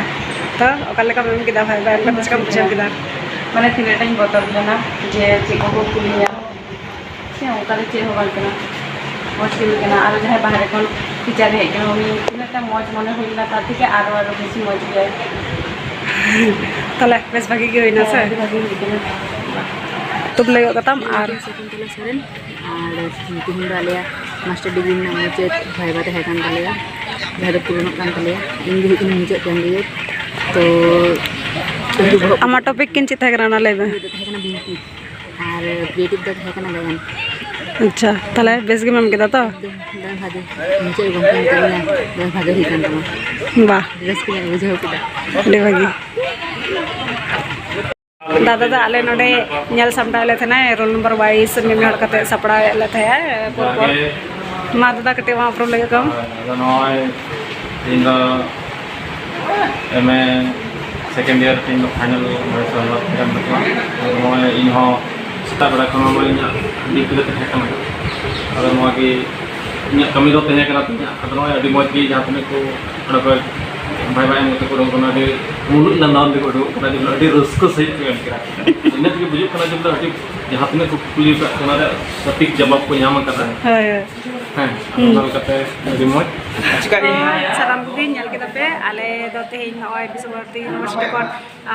ᱛᱚ ᱚᱠᱟ ᱞᱮᱠᱟᱢ ᱮᱢ ᱠᱮᱫᱟ ᱵᱷᱟᱭᱵᱟ? ᱮᱢ ᱠᱟᱛᱮ ᱪᱮᱠᱟᱢ ᱵᱩᱡᱷᱟᱹᱣ ᱠᱮᱫᱟ? ᱢᱟᱱᱮ ᱛᱤᱱᱟᱹᱜ ᱴᱟᱧ ᱵᱚᱛᱚᱨ ᱞᱮᱱᱟ ᱡᱮ ᱪᱮᱫ ᱠᱚᱠᱚ ᱠᱩᱞᱤᱧᱟ᱾ ᱥᱮ ᱚᱱᱠᱟ ᱫᱚ ᱪᱮᱫ ᱦᱚᱸ ᱵᱟᱝ ᱠᱟᱱᱟ, ᱢᱚᱡᱽ ᱜᱮ ᱦᱩᱭ ᱠᱟᱱᱟ᱾ ᱟᱨ ᱡᱟᱦᱟᱸᱭ ᱵᱟᱦᱨᱮ ᱠᱷᱚᱱ teacher ᱦᱮᱡ ᱠᱟᱱᱟ, ᱩᱱᱤ ᱛᱤᱱᱟᱹᱜ ᱴᱟ ᱢᱚᱡᱽ ᱢᱚᱱᱮ ᱦᱩᱭ ᱞᱮᱱᱟ, ᱛᱟᱨ ᱛᱷᱮᱠᱮ ᱟᱨᱚ, ᱟᱨᱚ ᱵᱮᱥᱤ ᱢᱚᱡᱽ ᱜᱮᱭᱟᱭ᱾ ᱛᱟᱦᱞᱮ ᱵᱮᱥ ᱵᱷᱟᱜᱤ ᱜᱮ ᱦᱩᱭᱱᱟ ᱥᱮ? ᱦᱮᱸ, ᱟᱹᱰᱤ ᱵᱷᱟᱜᱤ ᱦᱩᱭ ᱠᱟᱱᱟ᱾ ᱛᱩᱢ ᱞᱟᱹᱭ ᱜᱚᱫ ᱠᱟᱛᱟᱢ ᱟᱨ ᱥᱚᱠᱩᱱᱛᱚᱞᱟ ᱥᱚᱨᱮᱱ, ᱟᱨ ᱛᱮᱦᱮᱧ ᱫᱚ ᱟᱞᱮᱭᱟᱜ master degree ᱨᱮᱱᱟᱜ ᱢᱩᱪᱟᱹᱫ viva ᱛᱟᱦᱮᱸ ᱠᱟᱱ ᱛᱟᱞᱮᱭᱟ, ᱡᱟᱦᱟᱸ ᱫᱚ ᱯᱩᱨᱚᱱᱚᱜ ᱠᱟᱱ ᱛᱟᱞᱮᱭᱟ᱾ ᱤᱧ ᱜᱮ ᱦᱩᱭᱩᱜ ᱠᱟᱹᱱᱟᱹᱧ ᱢᱩᱪᱟᱹᱫ candidate᱾ ᱛᱚ, ᱟᱢᱟᱜ topic ᱠᱤᱱ ᱪᱮᱫ ᱛᱟᱦᱮᱸ ᱠᱟᱱᱟ, ᱚᱱᱟ ᱞᱟᱹᱭ ᱢᱮ᱾ ᱛᱟᱦᱮᱸ ᱠᱟᱱᱟ ᱵᱤᱱᱛᱤ᱾ ᱟᱨ creative ᱫᱚ ᱛᱟᱦᱮᱸ ᱠᱟᱱᱟ ᱜᱟᱭᱟᱱ᱾ ᱟᱪᱪᱷᱟ, ᱛᱟᱦᱞᱮ ᱵᱮᱥ ᱜᱮᱢ ᱮᱢ ᱠᱮᱫᱟ ᱛᱚ? ᱮᱠᱫᱚᱢ, ᱫᱚᱢᱮ ᱵᱷᱟᱜᱮ᱾ ᱢᱩᱪᱟᱹᱫ ᱨᱮ ᱜᱚᱢᱠᱮ ᱢᱮᱛᱟᱫᱤᱧᱟ, ᱫᱚᱢᱮ ᱵᱷᱟᱜᱮ ᱦᱩᱭ ᱠᱟᱱ ᱛᱟᱢᱟ᱾ ᱵᱟᱦ᱾ ᱨᱟᱹᱥᱠᱟᱹ ᱧᱚᱜ ᱵᱩᱡᱷᱟᱹᱣ ᱠᱮᱫᱟ᱾ ᱟᱹᱰᱤ ᱵᱷᱟᱜᱮ᱾ ᱫᱟᱫᱟ ᱫᱚ ᱟᱞᱮ ᱱᱚᱰᱮ ᱧᱮᱞ ᱥᱟᱢᱴᱟᱣ ᱞᱮ ᱛᱟᱦᱮᱱᱟᱭ, roll number wise ᱢᱤᱢᱤᱫ ᱦᱚᱲ ᱠᱟᱛᱮ ᱥᱟᱯᱲᱟᱣ ᱮᱫ ᱞᱮ ᱛᱟᱦᱮᱸᱜ ᱯᱚᱨ ᱯᱚᱨ᱾ ᱢᱟ ᱫᱟᱫᱟ, ᱠᱟᱹᱴᱤᱡ ᱟᱢᱟᱜ ᱩᱯᱨᱩᱢ ᱞᱟᱹᱭ ᱠᱟᱜ ᱢᱮ᱾ ᱟᱫᱚ ᱱᱚᱜᱼᱚᱭ ᱛᱮᱦᱮᱧ ᱫᱚ M A second year ᱛᱮᱦᱮᱧ ᱫᱚ final ᱵᱚᱭᱮᱥ ᱦᱚᱸ ᱛᱟᱦᱮᱸ ᱠᱟᱱ ᱛᱟᱠᱚᱣᱟ᱾ ᱟᱫᱚ ᱱᱚᱜᱼᱚᱭ ᱤᱧ ᱦᱚᱸ ᱥᱮᱛᱟᱜ ᱵᱮᱲᱟ ᱠᱷᱚᱱ ᱱᱚᱜᱼᱚᱭ ᱤᱧᱟᱹᱜ duty ᱨᱮ ᱛᱟᱦᱮᱸ ᱠᱟᱱᱟ᱾ ᱟᱫᱚ ᱱᱚᱣᱟ ᱜᱮ ᱤᱧᱟᱹᱜ ᱠᱟᱹᱢᱤ ᱫᱚ ᱛᱟᱦᱮᱸ ᱠᱟᱱᱟ ᱛᱤᱧᱟᱹ᱾ ᱟᱫᱚ ᱱᱚᱜᱼᱚᱭ ᱟᱹᱰᱤ ᱢᱚᱡᱽ ᱜᱮ ᱡᱟᱦᱟᱸ ᱛᱤᱱᱟᱹᱜ ᱠᱚ ᱚᱸᱰᱮ ᱠᱷᱚᱡ ᱵᱷᱟᱭ ᱵᱷᱟᱭ ᱢᱚᱛᱚ ᱠᱚ ᱩᱰᱩᱠ ᱠᱟᱱᱟ, ᱟᱹᱰᱤ ᱢᱩᱞᱩᱡ ᱞᱟᱸᱫᱟᱣᱟᱱ ᱛᱮᱠᱚ ᱩᱰᱩᱠ ᱠᱟᱱᱟ, ᱡᱮ ᱟᱹᱰᱤ ᱨᱟᱹᱥᱠᱟᱹ ᱥᱟᱺᱦᱤᱡ ᱠᱚ ᱮᱢ ᱠᱮᱫᱟ᱾ ᱤᱱᱟᱹ ᱛᱮᱜᱮ ᱵᱩᱡᱩᱜ ᱠᱟᱱᱟ ᱡᱮ ᱵᱚᱞᱮ ᱟᱹᱰᱤ ᱡᱟᱦᱟᱸ ᱛᱤᱱᱟᱹᱜ ᱠᱚ ᱠᱩᱠᱞᱤ ᱟᱠᱟᱫ ᱠᱚ, ᱚᱱᱟ ᱨᱮ ᱥᱚᱴᱷᱤᱠ ᱡᱟᱵᱟᱵ ᱠᱚ ᱧᱟᱢ ᱟᱠᱟᱫᱟ᱾ ᱦᱳᱭ, ᱦᱳᱭ᱾ ᱦᱮᱸ, ᱦᱩᱸ᱾ ᱚᱱᱟ ᱞᱮᱠᱟᱛᱮ ᱟᱹᱰᱤ ᱢᱚᱡᱽ᱾ ᱪᱤᱠᱟᱹ ᱜᱮ? ᱥᱟᱱᱟᱢ ᱠᱚᱜᱮ ᱧᱮᱞ ᱠᱮᱫᱟ ᱯᱮ, ᱟᱞᱮ ᱫᱚ ᱛᱮᱦᱮᱧ ᱱᱚᱜᱼᱚᱭ ᱵᱤᱥᱥᱚ ᱵᱷᱟᱨᱚᱛᱤ ᱤᱭᱩᱱᱤᱵᱷᱟᱨᱥᱤᱴᱤ ᱠᱷᱚᱱ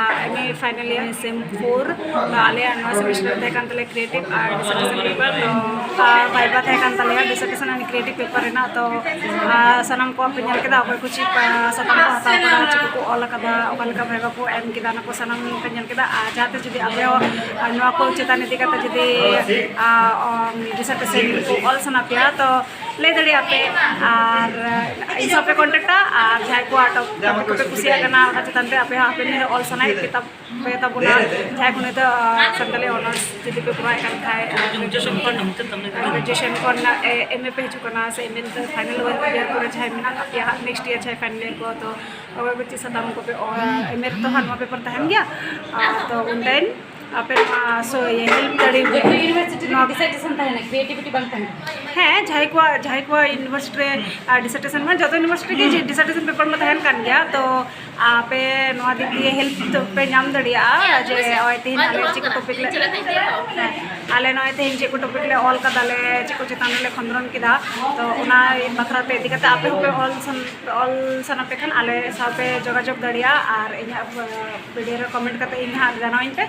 ᱟᱨ ᱮᱢ ᱮ ᱯᱷᱟᱭᱱᱟᱞ ᱤᱭᱟᱨ ᱥᱮᱢ ᱯᱷᱳᱨ᱾ ᱟᱞᱮᱭᱟᱜ ᱱᱚᱣᱟ ᱥᱮᱢᱤᱥᱴᱟᱨ ᱛᱟᱦᱮᱸ ᱠᱟᱱ ᱛᱟᱞᱮᱭᱟ ᱠᱨᱤᱭᱮᱴᱤᱵᱷ ᱟᱨ ᱰᱤᱥᱟᱨᱴᱮᱥᱚᱱ ᱯᱮᱯᱟᱨ, ᱛᱚ ᱟᱨ ᱵᱷᱟᱭᱵᱟ ᱛᱟᱦᱮᱸ ᱠᱟᱱ ᱛᱟᱞᱮᱭᱟ ᱰᱤᱥᱟᱨᱴᱮᱥᱚᱱ ᱟᱨ ᱠᱨᱤᱭᱮᱴᱤᱵᱷ ᱯᱮᱯᱟᱨ ᱨᱮᱱᱟᱜ᱾ ᱛᱚ ᱟᱨ ᱥᱟᱱᱟᱢ ᱠᱚ ᱟᱯᱮ ᱧᱮᱞ ᱠᱮᱫᱟ, ᱚᱠᱚᱭ ᱠᱚ ᱪᱮᱫ, ᱟᱨ, ᱥᱟᱛᱟᱢ ᱠᱚ ᱦᱟᱛᱟᱣ ᱠᱟᱫᱟ, ᱪᱮᱫ ᱠᱚᱠᱚ ᱚᱞ ᱟᱠᱟᱫᱟ, ᱚᱠᱟ ᱞᱮᱠᱟ ᱵᱷᱟᱭᱵᱟ ᱠᱚ ᱮᱢ ᱠᱮᱫᱟ, ᱚᱱᱟ ᱠᱚ ᱥᱟᱱᱟᱢ ᱯᱮ ᱧᱮᱞ ᱠᱮᱫᱟ᱾ ᱟᱨ ᱡᱟᱦᱟᱸ ᱛᱤᱥ ᱡᱩᱫᱤ ᱟᱯᱮ ᱦᱚᱸ, ᱟᱨ, ᱱᱚᱣᱟ ᱠᱚ ᱪᱮᱛᱟᱱ ᱤᱫᱤ ᱠᱟᱛᱮ ᱡᱩᱫᱤ, ᱟᱨ, ᱚᱢ, ᱰᱤᱥᱟᱨᱴᱮᱥᱚᱱ ᱠᱚ ᱚᱞ ᱥᱟᱱᱟ ᱯᱮᱭᱟ, ᱛᱚ ᱞᱟᱹᱭ ᱫᱟᱲᱮᱭᱟᱜᱼᱟ ᱯᱮ᱾ ᱟᱨ ᱤᱧ ᱥᱟᱶ ᱯᱮ ᱠᱚᱱᱴᱟᱠᱴᱟ, ᱟᱨ ᱡᱟᱦᱟᱸᱭ ᱠᱚᱣᱟᱜ ᱴᱚᱯᱤᱠ ᱯᱮ ᱠᱩᱥᱤᱭᱟᱜ ᱠᱟᱱᱟ, ᱚᱱᱟ ᱪᱮᱛᱟᱱ ᱨᱮ ᱟᱯᱮ ᱦᱚᱸ ᱦᱟᱯᱮᱱ ᱫᱤᱱ ᱨᱮ ᱚᱞ ᱥᱟᱱᱟᱭᱮᱫ ᱯᱮ ᱛᱟᱵᱚᱱᱟ, ᱡᱟᱦᱟᱸᱭ ᱠᱚ ᱱᱤᱛᱚᱜ, ᱟᱨ, ᱥᱟᱱᱛᱟᱲᱤ ᱚᱱᱟᱨᱥ ᱡᱩᱫᱤ ᱯᱮ ᱠᱚᱨᱟᱣᱮᱫ ᱠᱟᱱ ᱠᱷᱟᱡ, ᱟᱨ ᱜᱨᱮᱡᱩᱭᱮᱥᱚᱱ ᱠᱷᱚᱱ, ᱟᱨ ᱜᱨᱮᱡᱩᱭᱮᱥᱚᱱ ᱠᱷᱚᱱ, ᱮ, ᱮᱢ ᱮ ᱯᱮ ᱦᱤᱡᱩᱜ ᱠᱟᱱᱟ, ᱥᱮ ᱮᱢ ᱮ ᱱᱤᱛᱚᱜ ᱯᱷᱟᱭᱱᱟᱞ ᱤᱭᱟᱨ ᱠᱚᱨᱮ ᱡᱟᱦᱟᱸᱭ ᱢᱮᱱᱟᱜ ᱠᱟᱜ ᱯᱮᱭᱟ ᱦᱟᱸᱜ, ᱱᱮᱠᱥᱴ ᱤᱭᱟᱨ ᱡᱟᱦᱟᱸᱭ ᱯᱷᱟᱭᱱᱟᱞ ᱤᱭᱟᱨ ᱠᱚ, ᱛᱚ ᱚᱠᱚᱭ ᱠᱚ ᱪᱮᱫ ᱥᱟᱛᱟᱢ ᱠᱚᱯᱮ ᱚᱞᱟ, ᱮᱢ ᱮ ᱨᱮᱛᱚ ᱦᱟᱸᱜ ᱱᱚᱣᱟ ᱯᱮᱯᱟᱨ ᱛᱟᱦᱮᱱ ᱜᱮᱭᱟ, ᱟᱨ, ᱛᱚ ᱩᱱ ᱴᱟᱭᱤᱢ ᱟᱯᱮ ᱱᱚᱣᱟ ᱥᱚ-, ᱤᱭᱟᱹ, ᱦᱮᱞᱯ ᱫᱟᱲᱮᱭᱟᱯᱮᱭᱟ᱾ ᱤᱭᱩᱱᱤᱵᱷᱟᱨᱥᱤᱴᱤ ᱨᱮᱱᱟᱜ ᱰᱤᱥᱟᱨᱴᱮᱥᱚᱱ ᱛᱟᱦᱮᱱᱟ, ᱠᱨᱤᱭᱮᱴᱤᱵᱷᱤᱴᱤ ᱵᱟᱝ ᱛᱟᱦᱮᱱᱟ᱾ ᱦᱮᱸ, ᱡᱟᱦᱟᱸᱭ ᱠᱚᱣᱟᱜ, ᱡᱟᱦᱟᱸᱭ ᱠᱚᱣᱟᱜ ᱤᱭᱩᱱᱤᱵᱷᱟᱨᱥᱤᱴᱤ ᱨᱮ, ᱟᱨ, ᱰᱤᱥᱟᱨᱴᱮᱥᱚᱱ, ᱢᱟᱱᱮ ᱡᱚᱛᱚ ᱤᱭᱩᱱᱤᱵᱷᱟᱨᱥᱤᱴᱤ ᱜᱮ ᱰᱤᱥᱟᱨᱴᱮᱥᱚᱱ ᱯᱮᱯᱟᱨ ᱢᱟ ᱛᱟᱦᱮᱱ ᱠᱟᱱ ᱜᱮᱭᱟ, ᱛᱚ ᱟᱯᱮ ᱱᱚᱣᱟ ᱫᱤᱠ ᱫᱤᱭᱮ ᱦᱮᱞᱯ ᱫᱚ ᱯᱮ ᱧᱟᱢ ᱫᱟᱲᱮᱭᱟᱜᱼᱟ ᱡᱮ ᱱᱚᱜᱼᱚᱭ ᱛᱮᱦᱮᱧ ᱟᱞᱮ ᱪᱮᱫ ᱠᱚ ᱴᱚᱯᱤᱠ ᱞᱮ, ᱦᱮᱸ, ᱟᱞᱮ ᱱᱚᱜᱼᱚᱭ ᱛᱮᱦᱮᱧ ᱪᱮᱫ ᱠᱚ ᱴᱚᱯᱤᱠ ᱞᱮ ᱚᱞ ᱠᱟᱫᱟ, ᱞᱮ ᱪᱮᱫ ᱠᱚ ᱪᱮᱛᱟᱱ ᱨᱮᱞᱮ ᱠᱷᱚᱸᱫᱽᱨᱚᱱ ᱠᱮᱫᱟ, ᱛᱚ ᱚᱱᱟ ᱵᱟᱠᱷᱨᱟ ᱛᱮ ᱤᱫᱤ ᱠᱟᱛᱮ ᱟᱯᱮ ᱦᱚᱸᱯᱮ ᱚᱞ ᱥᱟᱱ-, ᱚᱞ ᱥᱟᱱᱟ ᱯᱮ ᱠᱷᱟᱱ ᱟᱞᱮ ᱥᱟᱶ ᱯᱮ ᱡᱳᱜᱟᱡᱳᱜᱽ ᱫᱟᱲᱮᱭᱟᱜᱼᱟ, ᱟᱨ ᱤᱧᱟᱹᱜ, ᱟᱸ, ᱵᱷᱤᱰᱤᱭᱳ ᱨᱮ ᱠᱚᱢᱮᱱᱴ ᱠᱟᱛᱮ ᱤᱧ ᱦᱟᱸᱜ ᱡᱟᱱᱟᱣᱟᱹᱧ ᱯᱮ᱾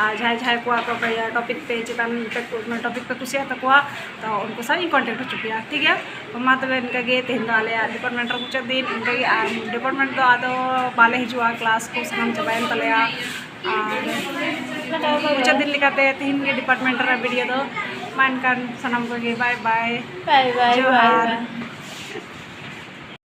ᱟᱨ ᱡᱟᱦᱟᱸᱭ, ᱡᱟᱦᱟᱸᱭ ᱠᱚᱣᱟᱜ ᱠᱚ, ᱤᱭᱟᱹ, ᱴᱚᱯᱤᱠ ᱯᱮ ᱪᱮᱛᱟᱱ ᱯᱮ, ᱴᱚᱯᱤᱠ ᱯᱮ ᱠᱩᱥᱤᱭᱟᱜ ᱛᱟᱠᱚᱣᱟ, ᱛᱚ ᱩᱱᱠᱩ ᱥᱟᱶ ᱤᱧ ᱠᱚᱱᱴᱮᱠᱴ ᱦᱚᱪᱚ ᱯᱮᱭᱟ, ᱴᱷᱤᱠ ᱜᱮᱭᱟ? ᱛᱚ ᱢᱟ ᱛᱚᱵᱮ ᱤᱱᱠᱟᱹ ᱜᱮ ᱛᱮᱦᱮᱧ ᱫᱚ ᱟᱞᱮᱭᱟᱜ ᱰᱤᱯᱟᱨᱴᱢᱮᱱᱴ ᱨᱮ ᱢᱩᱪᱟᱹᱫ ᱫᱤᱱ, ᱤᱱᱠᱟᱹ ᱜᱮ᱾ ᱟᱨ ᱰᱤᱯᱟᱨᱴᱢᱮᱱᱴ ᱫᱚ ᱟᱫᱚ ᱵᱟᱞᱮ ᱦᱤᱡᱩᱜᱼᱟ, ᱠᱞᱟᱥ ᱠᱚ ᱥᱟᱱᱟᱢ ᱪᱟᱵᱟᱭᱮᱱ ᱛᱟᱞᱮᱭᱟ᱾ ᱟᱨ ᱢᱩᱪᱟᱹᱫ ᱫᱤᱱ ᱞᱮᱠᱟᱛᱮ ᱛᱮᱦᱮᱧ ᱜᱮ ᱰᱤᱯᱟᱨᱴᱢᱮᱱᱴ ᱨᱮ ᱵᱷᱤᱰᱤᱭᱳ ᱫᱚ᱾ ᱢᱟ ᱮᱱᱠᱷᱟᱱ ᱥᱟᱱᱟᱢ ᱠᱚᱜᱮ ᱵᱟᱭ ᱵᱟᱭ᱾ ᱵᱟᱭ ᱵᱟᱭ, ᱡᱚᱦᱟᱨ᱾ ᱵᱟᱭ ᱵᱟᱭ᱾